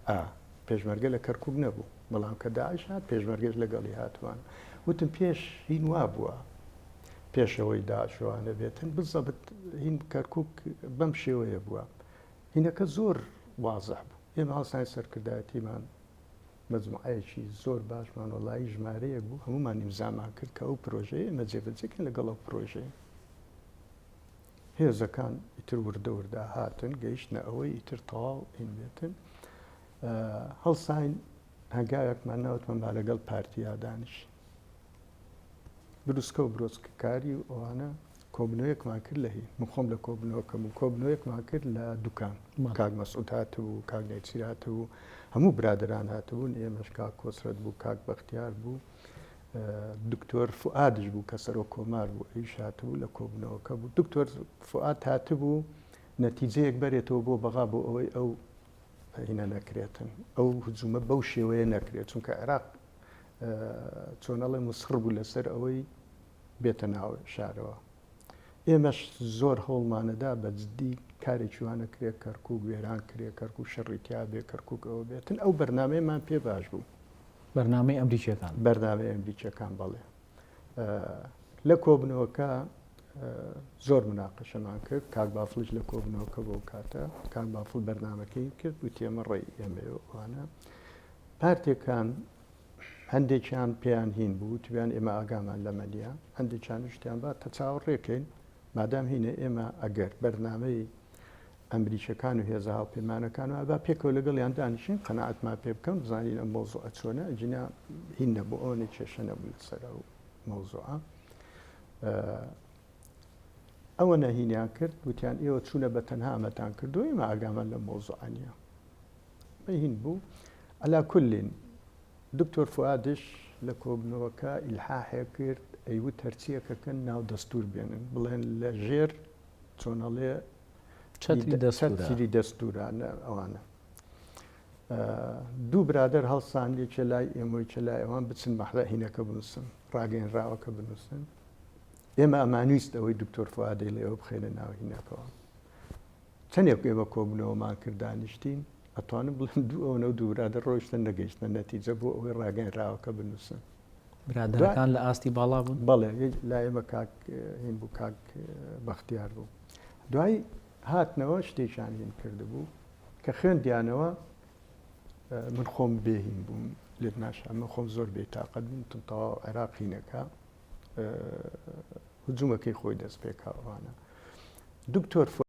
ئا پێشمەرگە لە کەرکوک نەبوو. بەڵام کە داعش هات پێشمەرگەش لەگەڵی هاتوان. وتم پێش هین وابووە. پێش ئەوەی داعش ئەوانە بێتن بزەبت هین کەرکوک بەم شێوەیە بووە هینەکە زۆر وازح بوو ئێمە هەڵساین سەرکردایەتیمان مەجموعەیەکی زۆر باشمان وەڵایی ژمارەیەک بوو هەمومان ئیمزامان کرد کە ئەو پرۆژەیە ئێمە جێبەجێکەین لەگەڵ ئەو پرۆژەیە هێزەکان ئیتر وردە وردە هاتن گەیشتنە ئەوەی ئیتر تەواو هین بێتن هەڵساین هەنگاوێکمان ناوتمان با لەگەڵ پارتیا دانیشین بروسکە و برۆچکەکاری و ئەوانە کۆبنەوەیەکمان کرد لە هی من خۆم لە کۆبنەوەکەم و کۆبنەوەیەکمان کرد لە دوکان کاک مەسعود هاتبوو کاک نێچیر هاتبوو هەموو برادران هاتبوون ئێمەش کاک کۆسرەت بوو کاک بەختیار بوو دکتۆر فوئادش بوو کە سەرۆک کۆمار بوو ئەویش هاتبوو لە کۆبنەوەکە بوو دکتۆر فوئاد هاتبوو نەتیجەیەک بەرێتەوە بۆ بەغا بۆ ئەوەی ئەو هینە نەکرێتن ئەو هجومە بەو شێوەیە نەکرێت چونکە عێراق چۆن ئەڵێ مسڕ بوو لەسەر ئەوەی بێتە ناو شارەوە ئێمەش زۆر هەوڵمانەدا بە جدی کارێکی وانە کرێ کەرکک وێران کرێ کەرکک شەڕی تیا بێ کەرکک ئەوە بێتن ئەو بەرنمەیەمان پێ باش بوو بەرنامەی ئەمریکیەکان بەرنامەی ئەمریکیەکان بەڵێ لە کۆبنەوەکە زۆر مناقەشەمان کرد کاک بافڵیش لە کۆبنەوەکە بۆ کاتە کاک بافڵ بەرنمەکەی کرد وتی ئەمە ڕێی ئێمەوانە پارتێکان هەندێکیان پێیان هین بوو وتبیان ئێمە ئاگامان لەمە نییە، هەندێکیان وشتیان با تەچاوەڕێکەین مادام هینە ئێمە ئەگەر بەرنامەی ئەمریکیەکان و هێزە هاوپەیمانەکان و با پێکەوە لەگەڵیان دانیشین قەناعەتمان پێ بکەن بزانین ئەم مەوزوعە چۆنە ئەگینا هین نەبوو ئەوەنە کێشە نەبوو لەسەر ئەو مەوزوعە ئەوە نەهینیان کرد وتیان ئێوە چوونە بە تەنها ئەمەتان کردو ئێمە ئاگامان لەم مەوزوعە نییە هین بوو علا کولین دکتۆر فوادش لە کۆبنەوەکە ئیلحاحێک کرد ئەیوت هەرچیەکەکەن ناو دەستور بێنن بڵێن لە ژێر چۆنەڵێ چەتری دەستورانە ئەوانە دوو برادر هەڵسان یەکێ لای ئێمەی چ لای ئەوان بچن مەحرە هینەکە بنووسن ڕاگەێنراوەکە بنووسن ئێمە ئەمانویست ئەوەی دکتۆر فوادەی لێەوە بخێنە ناو هینەکەەوە چەندێک ئێمە کۆبوونەوەمان کرد دانیشتین ئەتوانم بڵێم دوو ئەوەنە و دوو برادەر ڕۆیشتن نەگەیشتنە نەتیجە بۆ ئەوەی ڕاگەیەنراوەکە بنووسن. برادەرەکان لە ئاستی باڵا بوون؟ بەڵێ لای ئێمە کاک هین بوو کاک بەختیار بوو. دوای هاتنەوە شتێکیان هین کردبوو کە خوێندیانەوە من خۆم بێ هین بووم لێت ناشام من خۆم زۆر بێ تاقەت بووم تم تەواو عێراق هینەکە هجومەکەی خۆی دەست پێکاوانە دکتۆر.